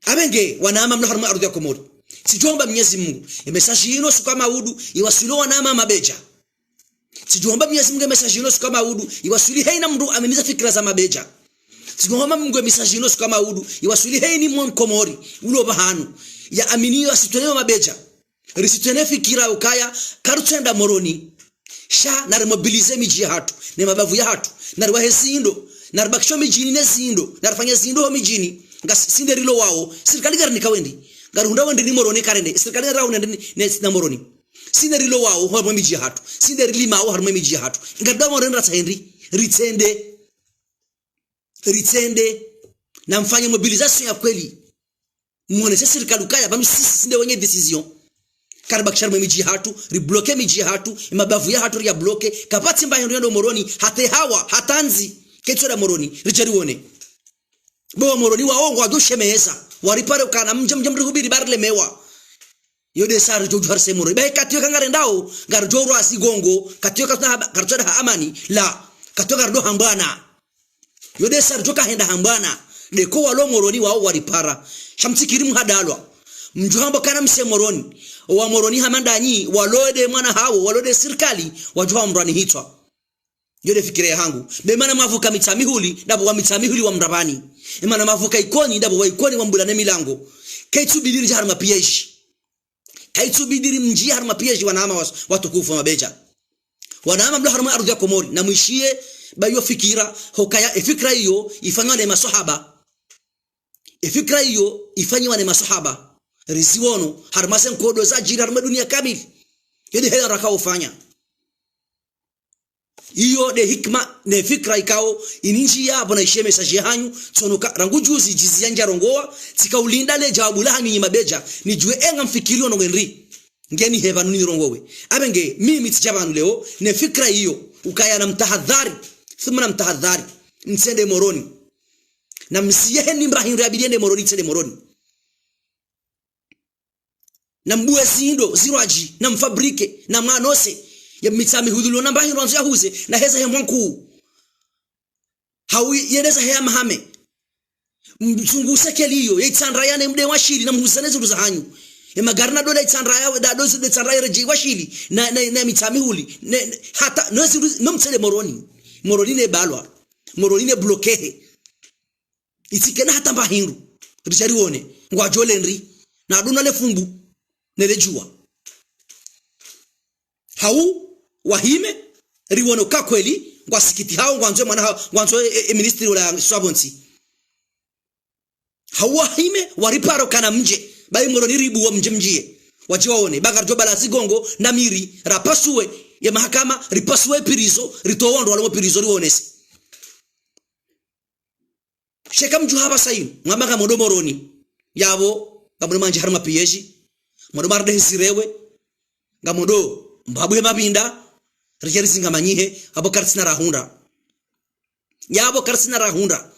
Apvenge, wanama mlo harumwa ardhwi ya Komori. Tsidjomba Mnyezi Mungu. E message inu suka maudu, iwaswili wanama Mabedja. Tsidjomba Mnyezi Mungu e message inu suka maudu, iwaswili hayina mndru aminiza fikira za Mabedja. Tsidjomba Mungu e message inu suka maudu, iwaswili hayina mwana Komori, ulo pvahanu. Ya amini iwasitwene Mabedja. Risitwene fikira ukaya, karutsuenda Moroni. Sha, na rimobilize midji ya hatru, ne mabavu ya hatru, na riwahe zindru, na ribakisho midjini ne zindru, na rifanye zindru ho midjini. Nga si-, sinde rilo wawo, sirikali ngarinika wendri. Ngarihundra wendri ni Moroni karende, sirikali ngarihundra wendri ni, ne, na Moroni. Sinde rilo wawo, harumwa midji ya hatru. Sinde rilimao, harumwa midji ya hatru. Ngarida Moroni ratsahe ndri, ritsende. Ritsende. Na mfanye mobilisation ya kweli. Mwonese sirikali ukaya, pvanu sisi sinde wenye décision. Karibakisha harumwa midji ya hatru, ribloqué midji ya hatru, e mabavu ya hatru riya bloqué, kapvatsi mba hindru yendo Moroni, hata hawa, hata ndzi, ketsuenda Moroni, ridje rione. Bo wa Moroni wawo ngwadjo shemeza, waripare ukana mdje, mdje mrihubiri bari lemewa. Yo nde sa ridjo udjuha rise Moroni. Bahi kati yo ka ngarendao, ngaridjo urwa zigongo, kati yo ka tsuna haba-, karitswenda ha amani, la, kati yo ka ngaridjo hambwana. Yo nde sa ridjo kahenda hambwana, nde ko walo Moroni wawo waripara. Sha mtsikiri muhadalwa. Mdjo hamba kana mse Moroni. Wa Moroni hama ndanyi, walo nde mwana hawo, walo nde sirikali, wadjo hamrwani hitswa. Yo nde fikira ya hangu. Be mana mwavuka Mitsamihuli, ndapvo wa Mitsamihuli wa mrapvani. E mana mwavuka Ikoni, ndapvo wa Ikoni wa mbulane milango. Kaitsubidi ridje harumwa piège. Kaitsubidi rimdjiye harumwa piège wanama was-, watukufu wa Mabedja. Wanama mlo harumwa ardhwi ya Komori. Na mwishiye, ba yo fikira, hukaya, e fikira iyo, ifanywa ne maswahaba. E fikira iyo, ifanywa ne maswahaba. Riziwono, harumwa ze nkodo zadjiri, harumwa dunia kamili. Yo nde hela raka ufanya. Iyo nde hikima ne fikira ikao inindjiya pvo na ishiye message ya hanyu, tsono ka rangu juzi djizi ya ndja rongowa, tsika ulinda le djawabu la hanyu nyi Mabedja, nidjuwe enga mfikiri ono ngwendri. Ngeni hepvanu nirongowe. Apvenge, mimi tsidja pvanu leo, ne fikira iyo, ukaya na mtahadhari, thumma na mtahadhari, mtsende Moroni. Na mziye heni mba hindru yabidi yende Moroni, tsende Moroni. Na mbuwe zindru, zirwadji, na mfabriqué, na mwanose, ya Mitsamihuli lo na mba hindru wandzo yahuze, na heza he mwankuu. Hawu yendeza he ya mahame. Mzungu sekeli iyo, ya Itsandraya ne mde washili, na mhuzane zindru za hanyu. E magari na dola Itsandraya, da dozi de Itsandraya redje washili, na, na, na Mitsamihuli, ne, ne, hata, no zindru, no mtsende Moroni. Moroni ne balwa. Moroni ne bloqué he. Itsikena hata mba hindru. Ridje rione. Ngwadjo lendri. Na aduna le fumbu. Ne le djuwa. Hawu, wahime, riwono ka kweli, ngwasikitihao, ngwandzo e mwana ha-, ngwandzo e, e, e ministre ula swapvontsi. Hawu wahime, wariparo kana mdje, bahi Moroni ribuwa mdje mdjiye. Wadje waone, ba ngaridjo bala zigongo, na miri, rapasuwe, ye mahakama, ripasuwe prison, ritowe wandru walo mo prison, riwonese. Sheka mdjuha pvasa inu, mwamba ngamwendo Moroni. Yapvo, ngamwendo mwandji harumwa piège. Mwado marde hezirewe. Ngamdo mbapvuhe mapvinda. Ridje rizingamanyihe. Apvo karitsina rahundra. Yapvo karitsina rahundra.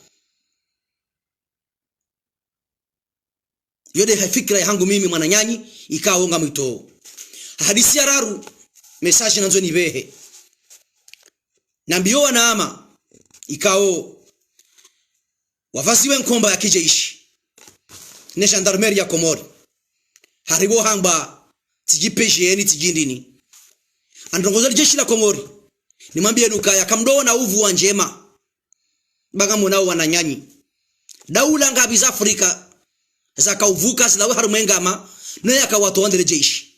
Yo nde ha fikira yahangu mimi mwananyanyi, ikao ngamwitso. Hadisi ya raru, message nandzo nipvehe. Nambiyo wanama, ikao wapvaziwe nkomba ya kijeshi ne gendarmerie ya Komori. Haripvo hamba tsi djipvesheni tsi djindini. Androngozo li jeshi la Komori. Nimwambiyeni ukaya kamdjo ona upvu wa ndjema. Ba ngamwonao wananyanyi. Daula ngapvi za Afrika zakaupvuka zilawe harumwa engama, no yakawatowa ndele jeshi.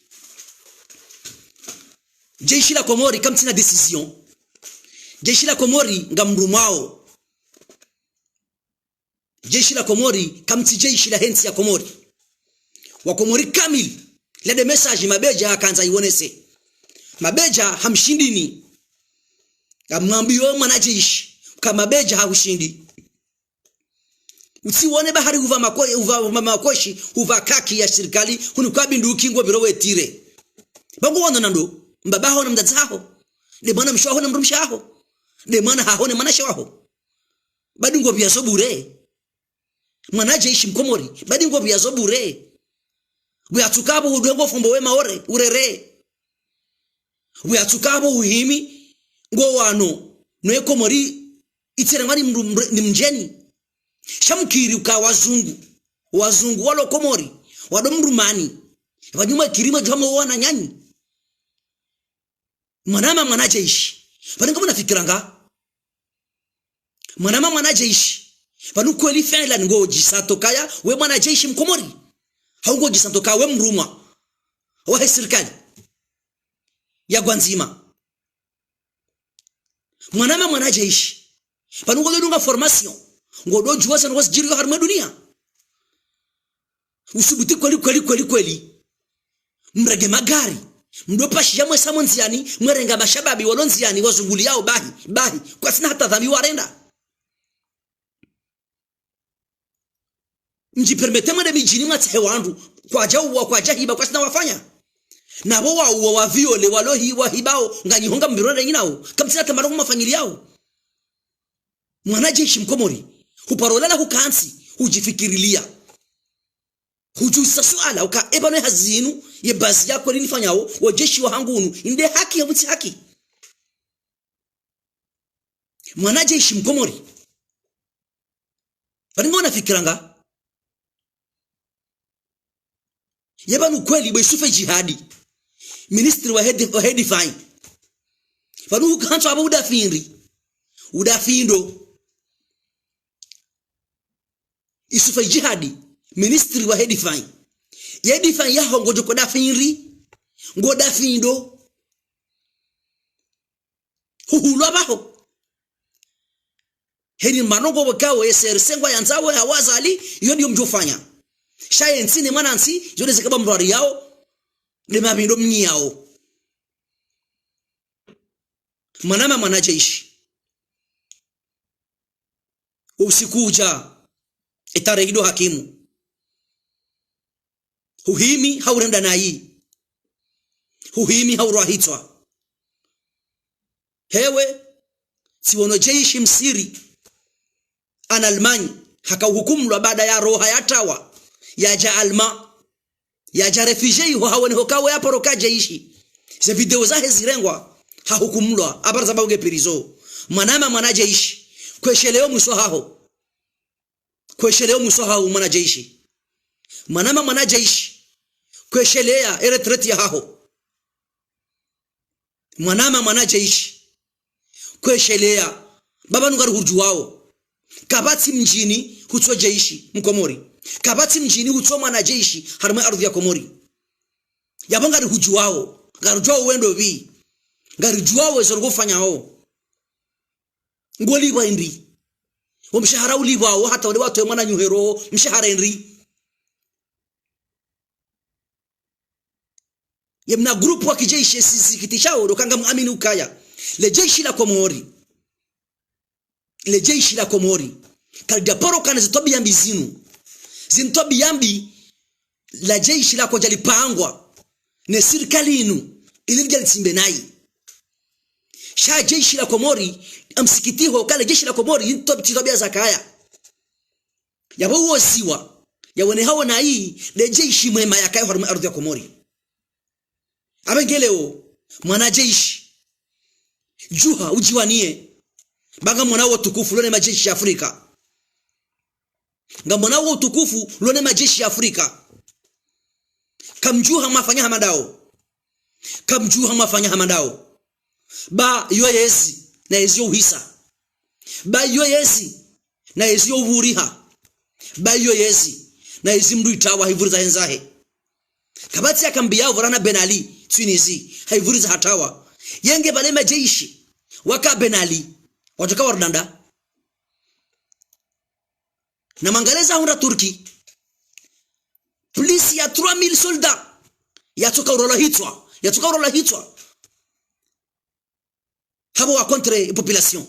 Jeshi la Komori kamtsina décision. Jeshi la Komori ngamrumwao. Jeshi la Komori kamtsi jeshi lahe ntsi ya Komori. Wakomori kamili. Lede message mabedja hakandza iwonese. Mabedja hamshindini. Ngamwambiyo mwanajeshi. Ka mabedja hahushindi. Utsiwone bahari uva mako-, uva, uva makoshi, uva kaki ya sirikali, hunu kwa binduki ngo biro wetire. Ba ngo wano nando, mbaba haho na mdzadze haho. Nde mwana mshe waho na mdrumshe waho. Nde mwana haho ne mwanashe waho. Badi ngo pviyazo bure. Mwanajeshi mkomori, badi ngo pviyazo bure. Pvuyatsuka pvo udwe ngo fumbo we maore, urere. Pvuyatsuka pvo uhimi, ngo wano, no ye Komori, itsirengwa ni mdru-, mdru-, ni mdjeni. Sha mkiri uka wazungu, wazungu walo Komori, wado mrumani. Pvanyuma kiri mwadjuwa mwe wananyanyi. Mwanama mwanajeshi. Pvanu ngamna fikira nga. Mwanama mwanajeshi. Pvanu kweli fiilan ngodjisanto kaya we mwanajeshi mkomori. Hau ngodjisanto kaya we mrumwa wahe sirikali ya Ngazidja. Mwanama mwanajeshi. Pvanu ngododunga formation. Ngododjuwa zinu ngozidjiriyo harumwa dunia. Usubuti kweli, kweli, kweli, kweli. Mrenge magari. Mdopashiya mwesa mo ndziani, mwerenga mashababi walo ndziani, wazunguliyao bahi, bahi. Kwasina hata dhambi warenda. Mdjipermete mwende midjini mwatsehe wandru, kwadja uwa, kwadja hiba, kwasina wafanya. Napvo wauwa, waviole, walo hi-, wahibao, nganyi honga mbiro nde nyinao. Kamtsina tamaro mafanyiliyao. Mwanajeshi mkomori, huparo lala hukantsi, hudjifikiriliya. Hudjuzisa suala, uka eba no ye hazi inu, ye bazi ya kweli nifanyao, wo jeshi wahangu unu, inde haki ya mutsi haki. Mwanajeshi mkomori. Pvanu ngamna fikira nga. Ye pvanu kweli bo Yusufa Djihadi. Ministri wahe, wahe défense. Pvanu hukantswa apvo udafindri. Udafindo. Yusufa Djihadi, ministri wahe défense. Ye défense yaho ngodjo ko dafindri. Ngodafindo. Huhulwa pvaho. Heni manongo wakawo ye seri sengwa yandzao ya wazali, iyo ndiyo mdjofanya. Sha ye ntsi ne mwanantsi, iyo nde zikaba mrwari yao, nde mabindo mnyi yao. Mwanama mwanajeshi. Usiku udja, etarehi ndo hakimu. Huhimi haurenda nayi. Huhimi haurwa hitswa. Hewe, tsiwono jeshi Msiri. Ana Almanyi, haka uhukumulwa baada ya roha ya tawa. Yadja Alma. Yadja réfugié iho hawone hokawe yaporoka jeshi. Ze video zahe zirengwa, hahukumulwa, apara za bauge pirizo. Mwanama mwanajeshi, kwesheleyo mwiso haho. Kwesheleyo mwiso haho mwanajeshi. Mwanama mwanajeshi, kwesheleya e retraite yahaho. Mwanama mwanajeshi. Kwesheleya. Ba pvanu ngarihudjuwao. Kapvatsi mdjini hutso jeshi mkomori. Kapvatsi mdjini hutso mwanajeshi harimwa ardhi ya Komori. Yapvo ngarihudjuwao. Ngarihudjuwao wendo pvi. Ngaridjuwao ezo ngofanyao. Ngolipvwa indri. Wo mshahara ulipvwao hata wale watowe mwananyaho roho. Mshahara indri. Ye mna groupe wa kijeshi esizikitishao, ndo ka ngamwamini ukaya. Le jeshi la Komori. Le jeshi la Komori. Kalidja paro kana zitwabiya mbi zinu. Zintwabiya mbi. la jeshi la kwadja lipangwa ne sirikali inu, ili lidje litsimbe nayi. Sha jeshi la Komori, amsikitiho, kale jeshi la Komori, yinto bitito bia zakaya. Yapvo uwoziwa, yawoneha wo nayi, nde jeshi mwema yakaya harumwa ardhwi ya Komori. Apvo nge leo, mwana jeshi, djuha udjiwaniye, ba ngamwona wo utukufu lo ne majeshi ya Afrika. Ngamwona wo utukufu lo ne majeshi ya Afrika. Kamdjuha mwafanya hama ndawo. Kamdjuha mwafanya hama ndawo. Ba yo yezi, na yezi yo uhisa. Ba yo yezi, na yezi yo uvuriha. Ba yo yezi, na yezi mndru itawa hivuriza hendzahe. Kapvatsi yakambiya uvurana Ben Ali, Tunisie, haivuriza hatawa. Yenge pvale majeshi, waka Ben Ali, watsoka warudanda. Na mangaleza hundra Turki. Plus ya trois mille soldats. Yatsoka urolwa hitswa. Yatsoka urolwa hitswa. Hapvo wa contre population.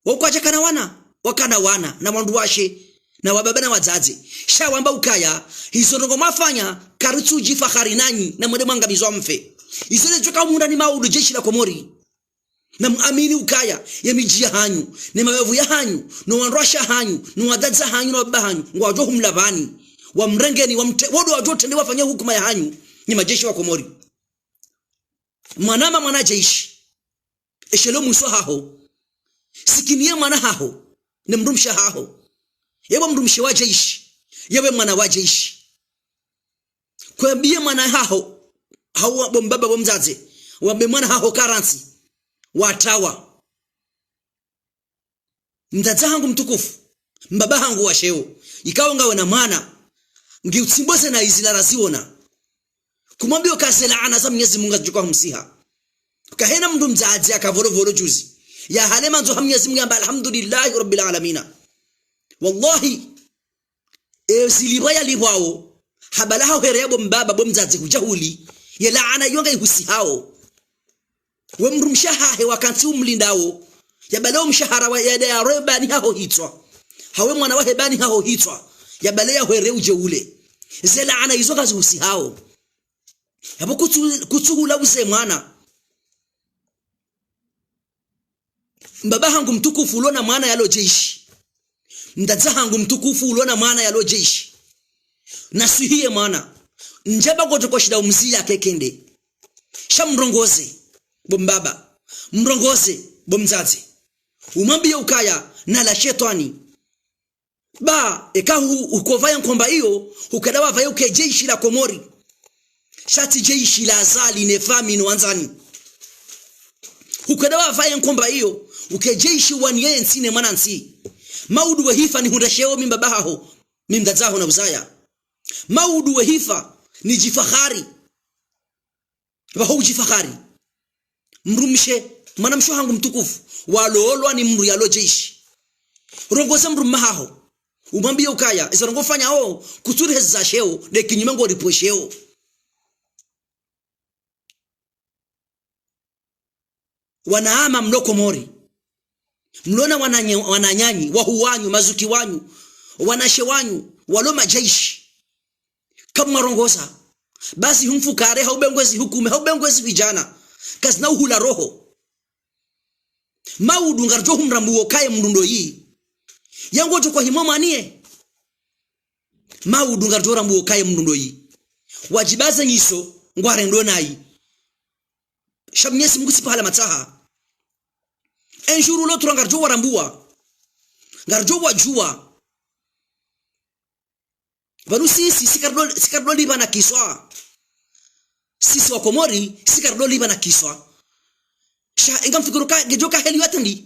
Wo kwadja kana wana, wakana wana, na wandru washe, na wababa na wadzadze. Sha wamba ukaya, hizo ndrongo mwafanya, karitsudjifahari nanyi, na mwende mwangamizwa mfe. Hizo ne djoka munda ni maudu jeshi la Komori. Na muamini ukaya, ye midji yahanyu, ne mabavu yahanyu, no wandru washe wahanyu, no wadzadze wahanyu, no wababa wahanyu, ngwadjo humlapvani. Wamrengeni, wamte-, wo ndo wadjo trende wafanye hukuma yahanyu, nyi majeshi wa Komori. Mwanama mwana jeshi. Eshelo mwiso haho. Sikiniye mwana haho. Ne mdrumshe haho. Yewe mdrumshe wa jeshi. Yewe mwana wa jeshi. Kwambiye mwana haho. Hawa bo mbaba bo mdzadze. Wambe mwana haho karantsi. Watawa. Mdzadze hangu mtukufu, mbaba hangu wa sheo, ikao ngawe na mwana, ngiutsimboze na izi lara ziona. Kumwambiyo ka ze laana za Mnyezi Mungu zidjuka humsiha. Ukahena mndru mdzadze akavolovolo juzi, yahale mandzo ha Mnyezi Mungu yamba alhamdulillahi rabbil alamina. Wallahi, e zilipvwa yalipvwao, habala haho here ya bo mbaba, bo mdzadze hudja huli, ye laana iyo ngaihusihao. We mdrumshe hahe wakantsi umlindao, yabale wo mshahara wa yade ya roe bani haho hitswa. Hawe mwana wahe bani haho hitswa, yabale ya hwere udje ule. Ze laana izo ngazihusihao. Yapvo kutsu-, kutsuhula uze mwana. Mbaba hangu mtukufu ulo na mwana yalo jeshi. Mdzadze hangu mtukufu ulo na mwana yalo jeshi. Naswihiye mwana. Ndjaba koto kwa shida umziya kekende. Sha mrongoze, bo mbaba. Mrongoze, bo mdzadze. Umwambiye ukaya, na la shetwani. Ba, eka hu-, ukovaya nkomba iyo, ukada wavaya uke jeshi la Komori. Sha tsi jeshi la Azali ne fami no wandzani. Ukada wavaya nkomba iyo, uke jeshi waniye ntsi ne mwana ntsi. Maudu we hifa nihundre sheo mi mbaba haho, mi mdzadze haho na uzaya. Maudu we hifa nidjifahari. Pvaho udjifahari. Mdrumshe, mwanamshe hangu mtukufu, walolwa ni mndru yalo jeshi. Rongoza mdrumme haho. Umwambiye ukaya, izo ndrongo ufanyao, kutsuri hezi za sheo, nde kinyume ngoripvo sheo. Wanama mlo Komori. Mlo na wananye-, wananyanyi, wahu wanyu, mazuki wanyu, wanashe wanyu, walo majeshi. Kamwarongoza. Basi humfukare, hau bengwezi hukume, hau bengwezi vijana. Kazina uhula roho. Maudu ngaridjo humrambuo kaye mndru ndoyi. Yangodjo kwa himo mwaniye. Maudu ngaridjo rambuo kaye mndru ndoyi. Wadjibaze nyiso, ngwarendo nayi. Sha Mnyezi Mungu tsi pahala matsaha. Enjuru lo tura ngaridjo warambua. Ngaridjo wadjua. Pvanu sisi, si karidjo, si karidjo lipva na kiswa. Sisi wa Komori, si karidjo lipva na kiswa. Sha, inga mfikiri ka, ngedjo ka heli watandi.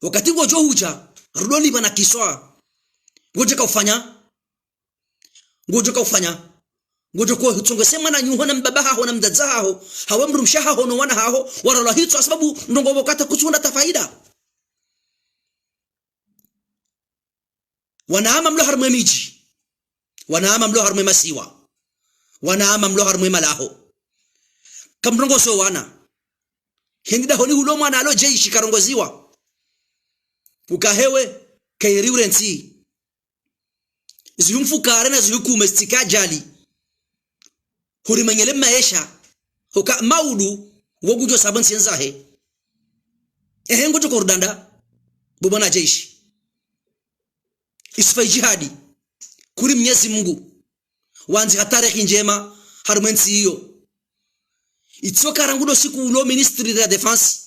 Wakati ngodjo hudja, ridjo lipva na kiswa. Ngodjo ka ufanya. Ngodjo ka ufanya. Ngodjo ko hutsongese mwananyaho na mbaba haho na mdzadze haho. Hawe mdrumshe haho no wana haho. Warolwa hitswa sababu ndrongo wakati kutsunda tafaida. Wanama mlo harumwe midji. Wanama mlo harumwe masiwa. Wanama mlo harumwe malaho. Kamrongozo wana. Hendi dahoni hulo mwana alo jeshi karongoziwa. Ukahewe, kairi ure ntsi. zihu mfukare na zihu kume zitsike ajali. Hurimenyele maesha, hoka maudu, wo ngudjo saba ntsi ndzahe. Ehe, ngodjo korudanda, bo bwana jeshi. Isufa Idjihadi, kuri Mnyezi Mngu, wandzi ha tarehi ndjema, harumwa entsi iyo. Itsoka rangu ndo siku ulo Ministre de la Défense,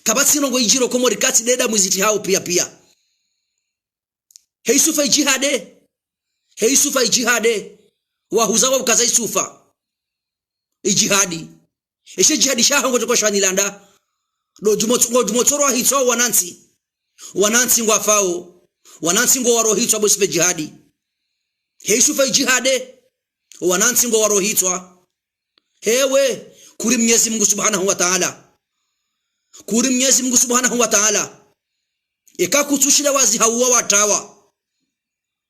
kapvatsi ndrongoo idjiro Komori katsi ndeda mwiziti hawo piya piya. He Isufa Idjihadi. He Isufa Idjihadi. Wahuza wa ukaza Isufa Idjihadi. Eshe djihadi shaho ngodjo koshwa nilanda. Ndo djumo-, ndo djumotsoro wahitswa wanantsi. Wanantsi ngwafao. Wanantsi ngwarohitswa bo Isufa Idjihadi. He Isufa Idjihadi. Wanantsi ngwarohitswa. Hewe, kuri Mnyezi Mngu Subhanahu wa Ta'ala. Kuri Mnyezi Mngu Subhanahu wa Ta'ala. Eka kutsushinda wazi hauwa watrawa.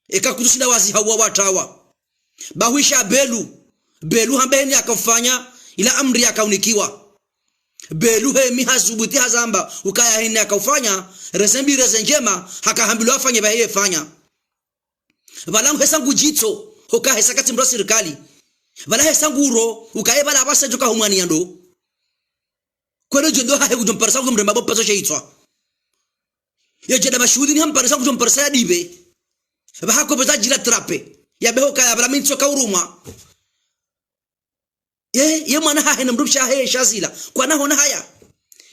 Eka kutsushinda wazi hauwa watrawa. Bahwisha Belu. Belu hamba heni akaufanya, ila amri yakaunikiwa. Belu hemi hasubuti hazamba, ukaya heni akaufanya, reze mbi reze ndjema, hakahambilwa afanye bahi yefanya. Pvala ngu hesa ngudjitso, hoka hesa katsi mdru wa sirikali. Pvala hesa nguro, ukaye pvala apvasa djoka humwani ya ndo. Kwele djo ndo hahe kudjo mparisa kudjo mremba bo paso she itswa. Ye djeda mashuhuli ni hamparisa kudjo mparisa ya dibe. Pvaha ko pesa djila trape. Ya beho kaya pvala mi ntsoka urumwa. Ye, ye mwana hahe na mdrumshe hahe shazila. Kwana hona haya.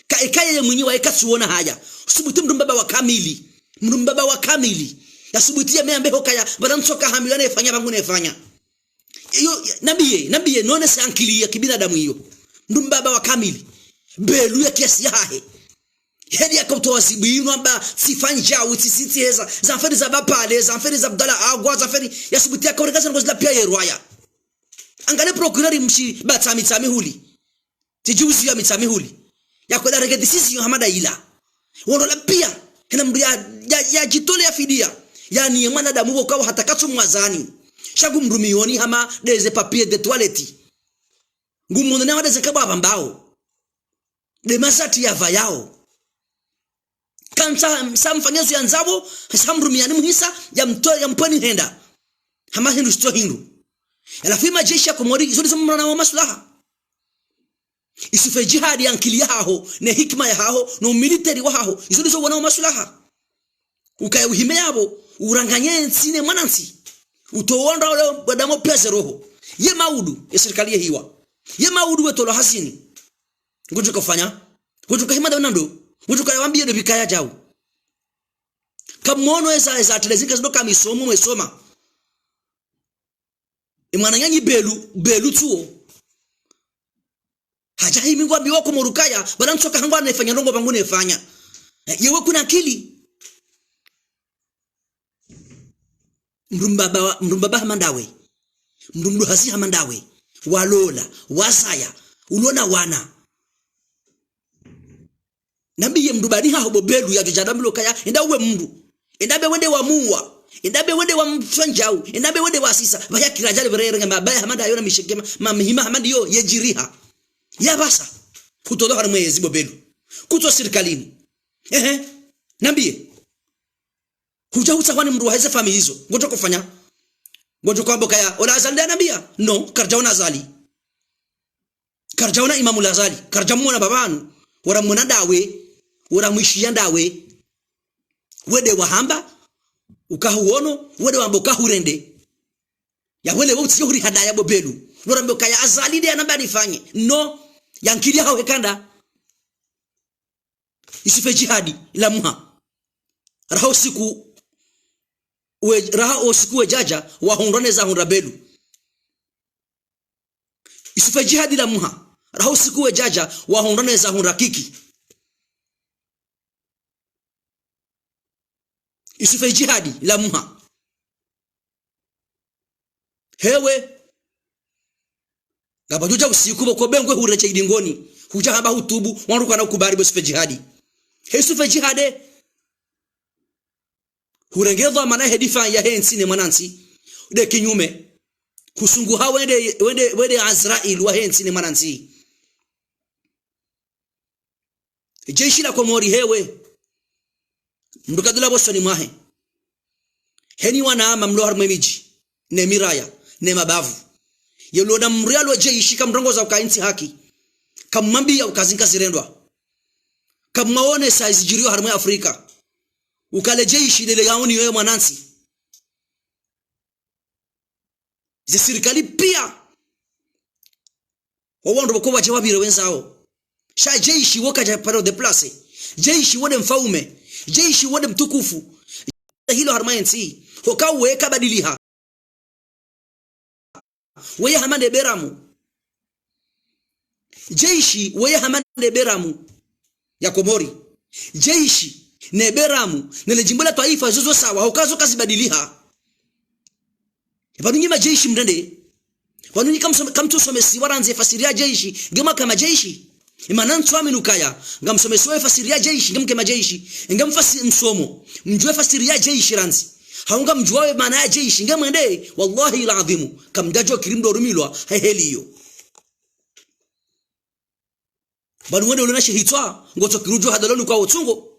Ka eka ye mwinyi wa eka tsuona haya. Subuti mdru mbaba wa kamili. Mdru mbaba wa kamili. Ya subuti ya meambe hokaya, pvala ntsoka hamilwa nefanya pvangu nefanya. Iyo, ya, nambiye, nambiye, none se ankili ya kibinadamu iyo. Mdru mbaba wa kamili. Belu ya kiasi ya hahe. Heli yakautowa zibu inu amba, tsifanya djau, tsisitsi heza, zamferi za Bapale, zamferi za Abdallah Agwa, zamferi, ya subuti yakaureka zandrongoo zila piya yerwaya. Angale procureur mshi ba tsami tsami huli. Tsidjuzi ya mitsami huli. Yakwela renge décision hama nda ila. Wondo la piya. Hena mdru ya, ya, ya djitole ya fidiya. Yani ye mwanadamu wokawo hata katsu mwazani. Sha ngu mdru miyoni hama ndeze papier de toilette. Ngu mwono ne wa ndeze kabwa pvambao. Nde mazati ya pvayao. Kantsa sa mfanyezo ya ndzapvo, sa mdru miyani muhisa, ya mto, ya mpweni henda. Hama hindru shitso hindru. Halafu ye majeshi ya Komori, izo ndizo mwana wa maslaha. Isufa Idjihadi ya ankili ya haho, ne hikima ya haho, no militeri wa haho, izo ndizo wana wa maslaha. Ukaya uhime yapvo, uranganye ntsi ne mwanantsi. Utowa ndra ule wadamo peze roho. Ye maudu, ye sirikali ye hiwa. Ye maudu we tolwa hazini. Ngudjo kafanya. Ngudjo kahima nda wena ndo. Ngudjo kaya wambiye ndo pvikaya djau. Kamono eza, eza atele zika zindo kamisomo mwesoma. E mwananyanyi Belu, Belu tsuo. Hadja himi ngwambiwa Komori ukaya, pvala ntsoka hangwa nefanya ndrongoo pvangu nefanya. Eh, yewe kuna akili. Mdru mbaba wa, mdru mbaba hama ndawe. Mdru mdru hazi hama ndawe. Walola, wazaya, ulona wana. Nambiye mdru bani haho bo Belu ya djodja damlo kaya, enda uwe mdru. Enda be wende wa muwa. Enda be wende wa mfanyao. Enda be wende wa sisa. Pvaya kila djali pvere renga mabaya hama nda yo na mishekema, mamihima hama ndiyo, yedjiriha. Ya pvasa. Kutolo harimwe yezi bo Belu. Kutso sirikalini. Ehe. Nambiye. Hudja hutsa hwani mdru wa heze famiyi izo. Ngodjo kofanya. Ngodjo kwambo kaya, ola Azali nda nambiya. No, karidja ona Azali. Karidja ona Imamu Azali, karidja mwona pvapvanu, wora mwona ndawe, wora mwishiya ndawe. Wende wahamba, ukahuono, wende wamba ukahurende. Ya wele wo utsiyo huri hadaya bo Belu. Wora mbe ukaya Azali nde anamba nifanye. No, ya ankili ya haho hekanda. Isufa Idjihadi, la muha. Raha usiku, we, raha usiku wedjadja, wahundra neza hundra Belu. Isufa Idjihadi la muha. Raha usiku wedjadja, wahundra neza hundra Kiki. Isufa Idjihadi la muha. Hewe. Ngapvo djodja usiku pvoko bengwe hureche idingoni. Hudja hamba hutubu, wandru kana ukubali bo Isufa Idjihadi. He Isufa Idjihadi. Hurenge dhwamana he difa ya he ntsi ne mwanantsi. Nde kinyume. Husunguha wende, wende, wende Azrail wa he ntsi ne mwanantsi. Jeshi la Komori hewe. Mdru kadula pvosoni mwahe. Heni wanama mlo harimwe midji. ne miraya, ne mabavu. Yelona mdru yalo jeshi kamrongoza uka yentsi haki. Kamwambiya uka zinu kazirendwa. Kamwaonesa izidjiriyo harumwa Afrika. Uka le jeshi lele yaoni yoye mwanantsi. Ze sirikali piya. Wo wandru pvoko wadje wapvire wendzawo. Sha jeshi wo kadja paro déplacé. Jeshi wo nde mfaume. Jeshi wo nde mtukufu. Hilo harumwa yentsi. Hoka weye kabadiliha. Weye hama nde beramu. Jeshi weye hama nde beramu ya Komori. Jeshi ne beramu, ne le djimbo la twaifa zozo sawa, hoka zo kazibadiliha. Pvanu nyi majeshi mrende. Pvanu nyi kamsome-, kamtsusomesiwa randzi efasiri ya jeshi, nge mwaka majeshi. Imana ntsu amini ukaya, ngamsomesiwa efasiri ya jeshi, nge mke majeshi, nge mfasi-, msomo, mdjuwe efasiri ya jeshi randzi. Hau ngamdjuwa we maana ya jeshi, nge mwende, wallahi al-adhimu, kamdjadjo kiri mdru rumilwa, he heli iyo. Pvanu wende ulona shehitswa, ngotso kiri udjo hadaloni kwa utsungo.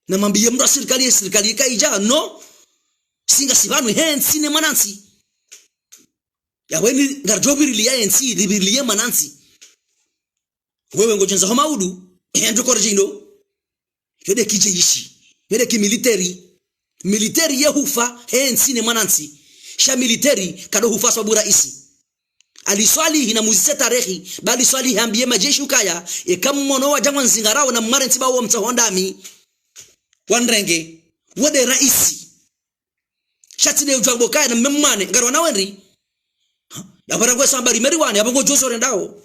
Namwambiye mdru wa sirikali, ye sirikali kaidja, no. Sisi ngasi pvanu, he ntsi ne mwanantsi. Yaweni ngaridjo pvirilia yentsi, ripvirilie mwanantsi. Wewe ngodjo ndza ho maudu, yandjo kore djindo. Yo nde kijeshi, yo nde kimiliteri. Militeri ye hufa, he ntsi ne mwanantsi. Sha militeri, kado hufa sababu raisi. Ali Swalihi namuzise tarehi, ba Ali Swalihi hambiye majeshi ukaya, eka mmono wadja ngwanzingarao na mwarentsi ba wo mtsaho ndami. Wanrenge, wo nde raisi. Sha tsi nde udjwa mbo kaya na mme mwane, ngarwana wendri. Yapvo rangwe samba rimeri wane, yapvo ngodjo zo rendao.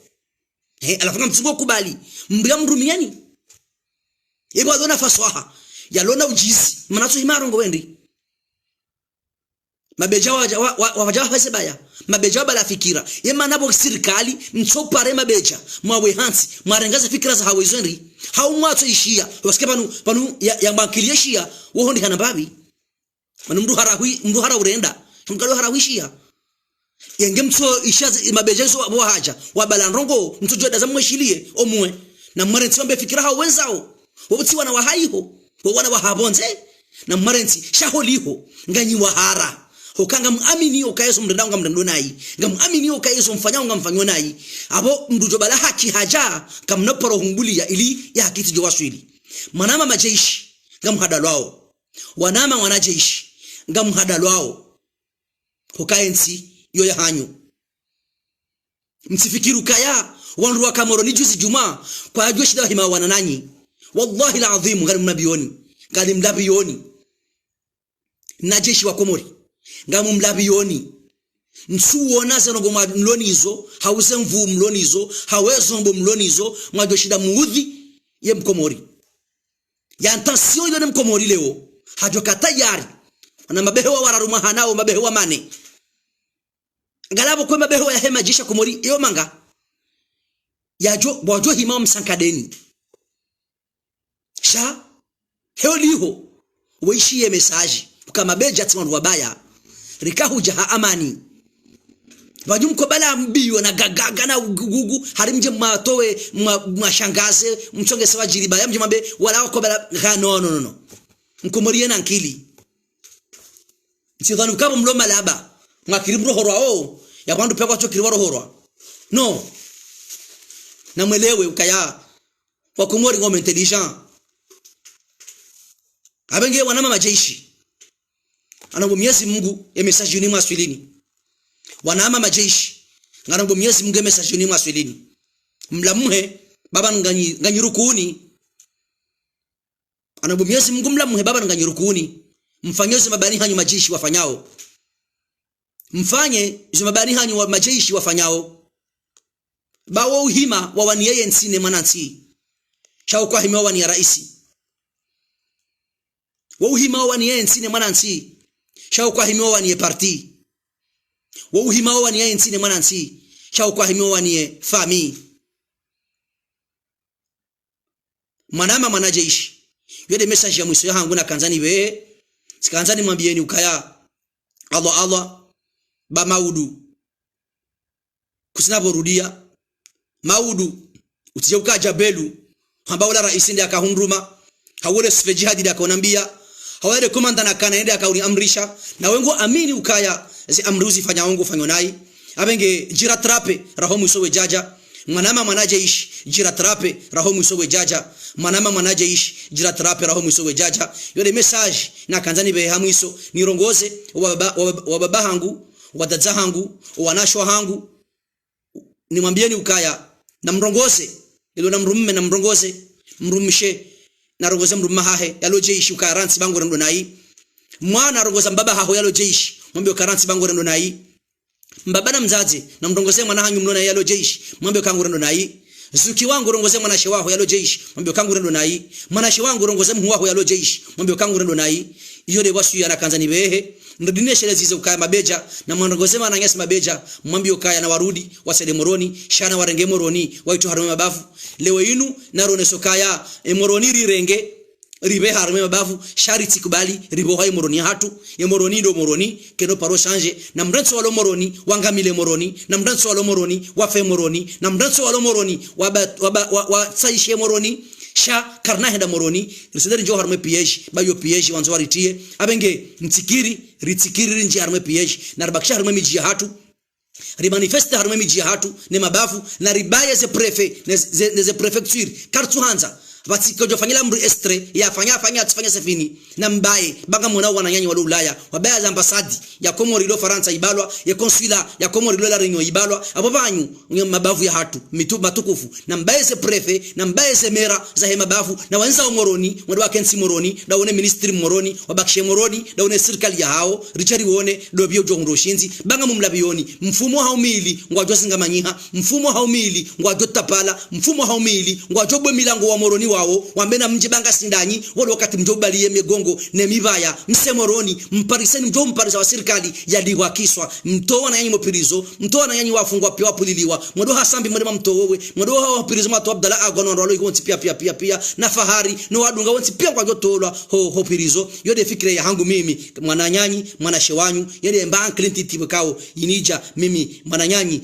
He, halafu ngamtsungo kubali. Mbuya mrumiyeni. Ebo alona faswaha. Yalona ujuzi. Mana tsu hima rongowe ndri. Mabedja wadja, wa, wa, wadja wafase baya. Mabedja wabala fikira. Ye mana pvo sirikali, mtsopare mabedja. Mwawe hantsi. Mwarengaze fikira za hawe zo ndri. Hau mwatso ishiya. Wasike pvanu, pvanu ya, ya mbankili yeshiya. Woho ndi hana mbapvi. Mana mdru hara hui, mdru hara urenda. Mdru kado hara huishiya. Yenge mtso ishiya zi-, mabedja izo wa, wahadja. Wabala ndrongo, mtsodjo daza mweshiliye, omwe. Na mwarentsi wambe fikira hao wendzao. Wo tsi wana wa haiho. Wo wana wa hapvondze. Na mwarentsi, sha holiho. Nganyi wahara. Hoka ngamwamini ukaya izo mrendao ngamrendo nayi. Ngamwamini ukaya izo mfanyao ngamfanyo nayi. Apvo mdru djo bala haki hadja, kamna paro humbuliya ili ye haki itsidjo waswili. Mwanama majeshi, ngamhadalwao. Wanama wanajeshi, ngamhadalwao. Hoka yentsi, yo ya hanyu. Mtsifikiri ukaya, wandru waka Moroni juzi djumwa, kwadjuwa shinda wahima wana nanyi. Wallahi al-adhimu, ngarimlapviyoni. Ngarimlapviyoni. Na jeshi wa Komori. Ngamumlapviyoni. Ntsuwona ze ndrongo mwa mlonizo, hau ze nvu mlonizo, hau ze zombo mlonizo, mwadjo shinda muudhi, ye mkomori. Ya attention yo ne mkomori leo. Hadjo ka tayari. Wana mabehewa wararu mwahanao mabehewa mane. Ngalapvo kwe mabehewa yahe majeshi ya Komori yo manga. Yadjo, wadjo hima wamsankadeni. Sha, heo liho. Weishiye message. Uka mabedja tsi wandru wabaya. Rika hudja ha amani. Pvadju mkobala mbiyo na gagaga na ugugugu, hari mdje mwatowe, mwa, mwashangaze, mtsongese wadjiri baya, mdje mwambe, wala wakobala, ha, no, no, no, no. Mkomori yena nkili. Ntsidhwani ukapvo mlo malaba, mwakiri mrohorwa o, ya wandru piya kwatsokiri warohorwa. No. Namwelewe ukaya, wakomori ngwao intelligent. Apvenge wanama majeshi. Ngarombo Mwenyezi Mungu ye message yinu imwaswilini. Wanama majeshi. Ngarombo Mwenyezi Mungu ye message yinu imwaswilini. Mlamuhe, baba nganyi, nganyi rukuni. Ngarombo Mwenyezi Mungu mlamuhe baba nganyi rukuni. Mfanye izo mabani hanyu majeshi wafanyao. Mfanye izo mabani hanyu wa majeshi wafanyao. Ba wo uhima wawaniye yentsi ne mwanantsi. Sha wo kwahimiwa waniye raisi. Wo uhima wawaniye yentsi ne mwanantsi. Sha wo kwahimiwa waniye parti. Wo uhima wawaniye yentsi ne mwanantsi. Sha wo kwahimiwa waniye famille. Mwanama mwanajeshi. Yo nde message ya mwiso yahangu nakandza nipve. Tsikandza nimwambiyeni ukaya. Allah, Allah. Ba maudu. Kusina pvo rudiya. Maudu. Utsidje ukadja belu. Hamba ula raisi nde akahundruma. Hau ule Sfe Jihadi nde akaonambiya. Hawu yele komanda nakana yende yakauri amrisha, na we ngo amini ukaya ze amri uzifanya wo ngo fanyao nayi. Apvenge djiratrape raho mwiso we djadja. Mwanama mwana jeshi, djiratrape raho mwiso we djadja. Mwanama mwana jeshi, djiratrape raho mwiso we djadja. Yo nde message nakandza nipvehe ha mwiso, nirongoze, wababa, wababa, wababa hangu, wadadza hangu, wanashe wahangu, nimwambieni ukaya, namrongoze, ilo na mdrume namrongoze, mdrumshe, narongoze mdrume hahe, yalo jeshi ukaya rantsi ba ngurendo nayi. Mwana rongoza mbaba haho yalo jeshi, mwambie ukaya rantsi ba ngurendo nayi. Mbaba na mdzadze, namrongoze mwana hanyu mlo nayi yalo jeshi, mwambie ukaya ngurendo nayi. Zuki wangu rongoze mwanashe waho yalo jeshi, mwambie ukaya ngurendo nayi. Mwanashe wangu rongoze mhuu waho yalo jeshi, mwambie ukaya ngurendo nayi. Iyo nde waswiya nakandza nipvehe, ndo dinesheleze ze ukaya mabedja, namrongoze wananyasi mabedja, mwambie ukaya nawarudi, wasaidie Moroni, sha nawarenge Moroni, waitowe harumwa mabavu. Leo inu, naronese ukaya, e Moroni rirenge, ripvehe harumwa mabavu, sha ritsikubali, ripvoha e Moroni hatru, e Moroni ndo Moroni, kayina paro changé, na mdru wontsi walo Moroni, wangamile Moroni, na mdru wontsi walo Moroni, wafe Moroni, na mdru wontsi walo Moroni, waba, waba, wa, wa, tsaishe Moroni, sha karina henda Moroni, risidari ndjo harumwa piège, ba yo piège wandzo waritriye, apvenge, ntsikiri, ritsikiri rindji harumwa piège, na ribakishe harumwa midji yahatru, rimanifeste harumwa midji yahatru, ne mabavu, na ribaye ze préfet, ne ze, ne ze préfecture, karitsuhandza, pvatsi kodjo fanyila mdru extrait, yafanya, afanya, atsifanya c'est fini, nambaye, ba ngamwona wananyanyi walo Ulaya, wabaye ze ambassade ya Komori ilo Farantsa ibalwa, ye consulat ya Komori ilo La Réunion ibalwa, apvo pvanyu, nge mabavu yahatru, mitu, matukufu, nambaye ze préfet, nambaye ze maire, zahe mabavu, na wandza o Moroni, mwende wakentsi Moroni, ndaone ministre Moroni, wabakishe Moroni, ndaone sirikali yahawo, ritsahe rione, ndo pvi udjo hundra ushindzi, ba ngamumlapvioni, mfumo haumili, ngwadjo zingamanyiha, mfumo haumili, ngwadjo tapala, mfumo haumili, ngwadjo bwe milango wa Moroni wawo, wambe namdje ba ngasi ndanyi, walo wakati mdjo baliye migongo, ne mibaya, mse Moroni, mpariseni mdjo mparisa wa sirikali, yaliwa kiswa, mtowe wananyanyi mo prison, mtowe wananyanyi wafungwa pia wapvuliliwa, mwendo ha Sambi mwende mamtowe, mwendo ha prison mwatowe Abdallah Agwa no wandru walo iko wontsi pia, pia, pia, pia, na Fahari, no wadunga wontsi pia ngwadjo tolwa, ho, ho prison, yo nde fikira yahangu mimi, mwananyanyi, mwanashe wanyu, yo nde mba ankili ntiti pvwekao, inidja, mimi, mwananyanyi,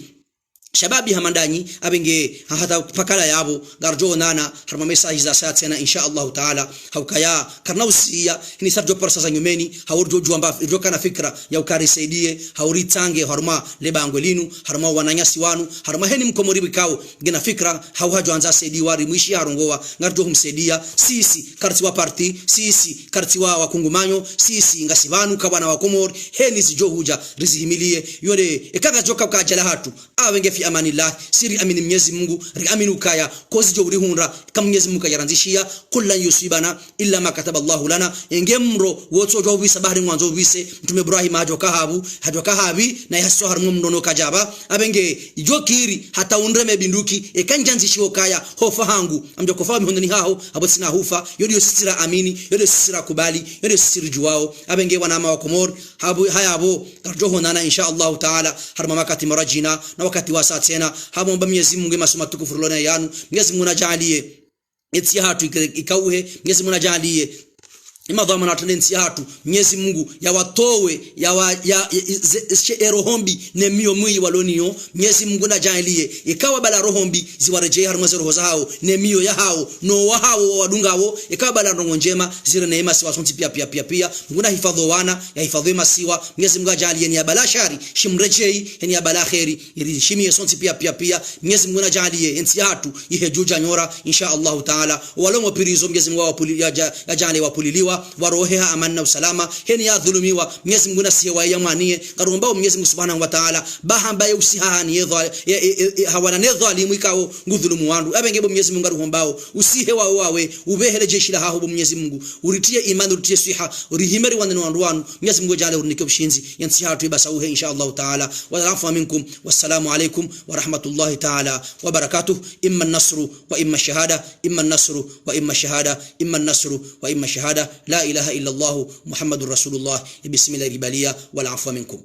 shababi hama ndanyi, apvenge, ha, hata pvakala yapvo, ngaridjo onana, harumwa message za saya tsena, insha Allahu Ta'ala, ha ukaya, karina usiya, hini sa ridjo parisa za nyumeni, ha uridjo djuwa mba, ridjo kana fikira, ya ukaya risaidie, ha uritsange, harumwa le bangwe linu, harumwa wananyasi wanu, harumwa heni mkomori pvwekao, ngena fikira, hau hadjo andza saidiwa, rimwishi harongowa, ngaridjo humsaidia, sisi, karitsi wa parti, sisi, karitsi wa, wa kungumanyo, sisi, ngasi pvanu, ka wana wa Komori, heni zidjo hudja, rizihimiliye, yo nde, eka ngazidjo ka ukaya djala hatru, apvenge fi amanillah, si riamini Mnyezi Mungu, riamini ukaya, ko zidjo urihundra, ka Mnyezi Mungu kadjarandzishiya, قل لن يصيبنا إلا ما كتب الله لنا, enge mro, wotsodjo upvisa bahari ngwandzo upvise, Mtrume Ibrahim hadjo ka hapvu, hadjo ka hapvi, na yahaswa harumwa mro no kadjapva, apvenge, idjo kiri, hata undre mebinduki, eka ndjandzishiwa ukaya, hofa hangu, ngamdjo kofa mihononi haho, apvo tsina hufa, yo ndiyo sisi raamini, yo ndiyo sisi rakubali, yo ndiyo sisi ridjuwao, apvenge wanama wa Komori, hapvo, haya pvo, ngaridjo honana, insha Allahu Ta'ala, harumwa makati maradjina, na wakati wa saya tsena, hapvo mba Mnyezi Mungu ye masihu matukufu rilo nayo yanu, Mnyezi Mungu nadjaaliye, entsi yahatru ike-, ikauhe, Mnyezi Mungu nadjaaliye, ye madhwamana watrende entsi yahatru, Mnyezi Mungu yawatowe, yawa-, ya, ya, ze, she, eroho mbi, ne miyo mwi walo nayo, Mnyezi Mungu nadjaaliye, eka wabala roho mbi, ziwaredjeyi harumwa ze roho zahawo, ne miyo yahawo, no wahawo wawadungawo, eka wabala ndrongo ndjema, zirende ye masiwa sontsi pia, pia, pia, pia, Mungu nahifadhwi wana, yahifadhwi masiwa, Mnyezi Mungu nadjaaliye heni yabala shari, shimredjeyi, heni yabala kheri, irishimiye sontsi pia, pia, pia, Mnyezi Mungu nadjaaliye, entsi yahatru, ihe djudja nyora, insha Allahu Ta'ala. Walo mo prison, Mnyezi Mungu wapvuli-, yadja-, yadjaaliye wapvuliliwa, warohe ha amani na usalama, heni yadhulumiwa, Mnyezi Mungu nasiye waye yamwaniye, ngarombao Mnyezi Mungu Subhanahu wa Ta'ala, ba hamba ye usiha hani ye dhwa-, ye, ye, ye, ye, hawana ne dhwalimu ikao, ngudhulumu wandru. Apvenge bo Mnyezi Mungu ngarombao, usihe wawe wawe, upvehele jeshi lahaho bo Mnyezi Mungu, uritriye imani, uritriye swiha, urihime riwane no wandru wanu, Mnyezi Mungu nadjaaliye urinike ushindzi, yentsi yahatru ibasauhe, insha Allahu Ta'ala. والعفو منكم، والسلام عليكم ورحمة الله تعالى وبركاته. إما النصر وإما الشهادة، إما النصر وإما الشهادة، إما النصر وإما الشهادة. لا إله إلا الله محمد رسول الله. بسم الله ربالية، والعفو منكم.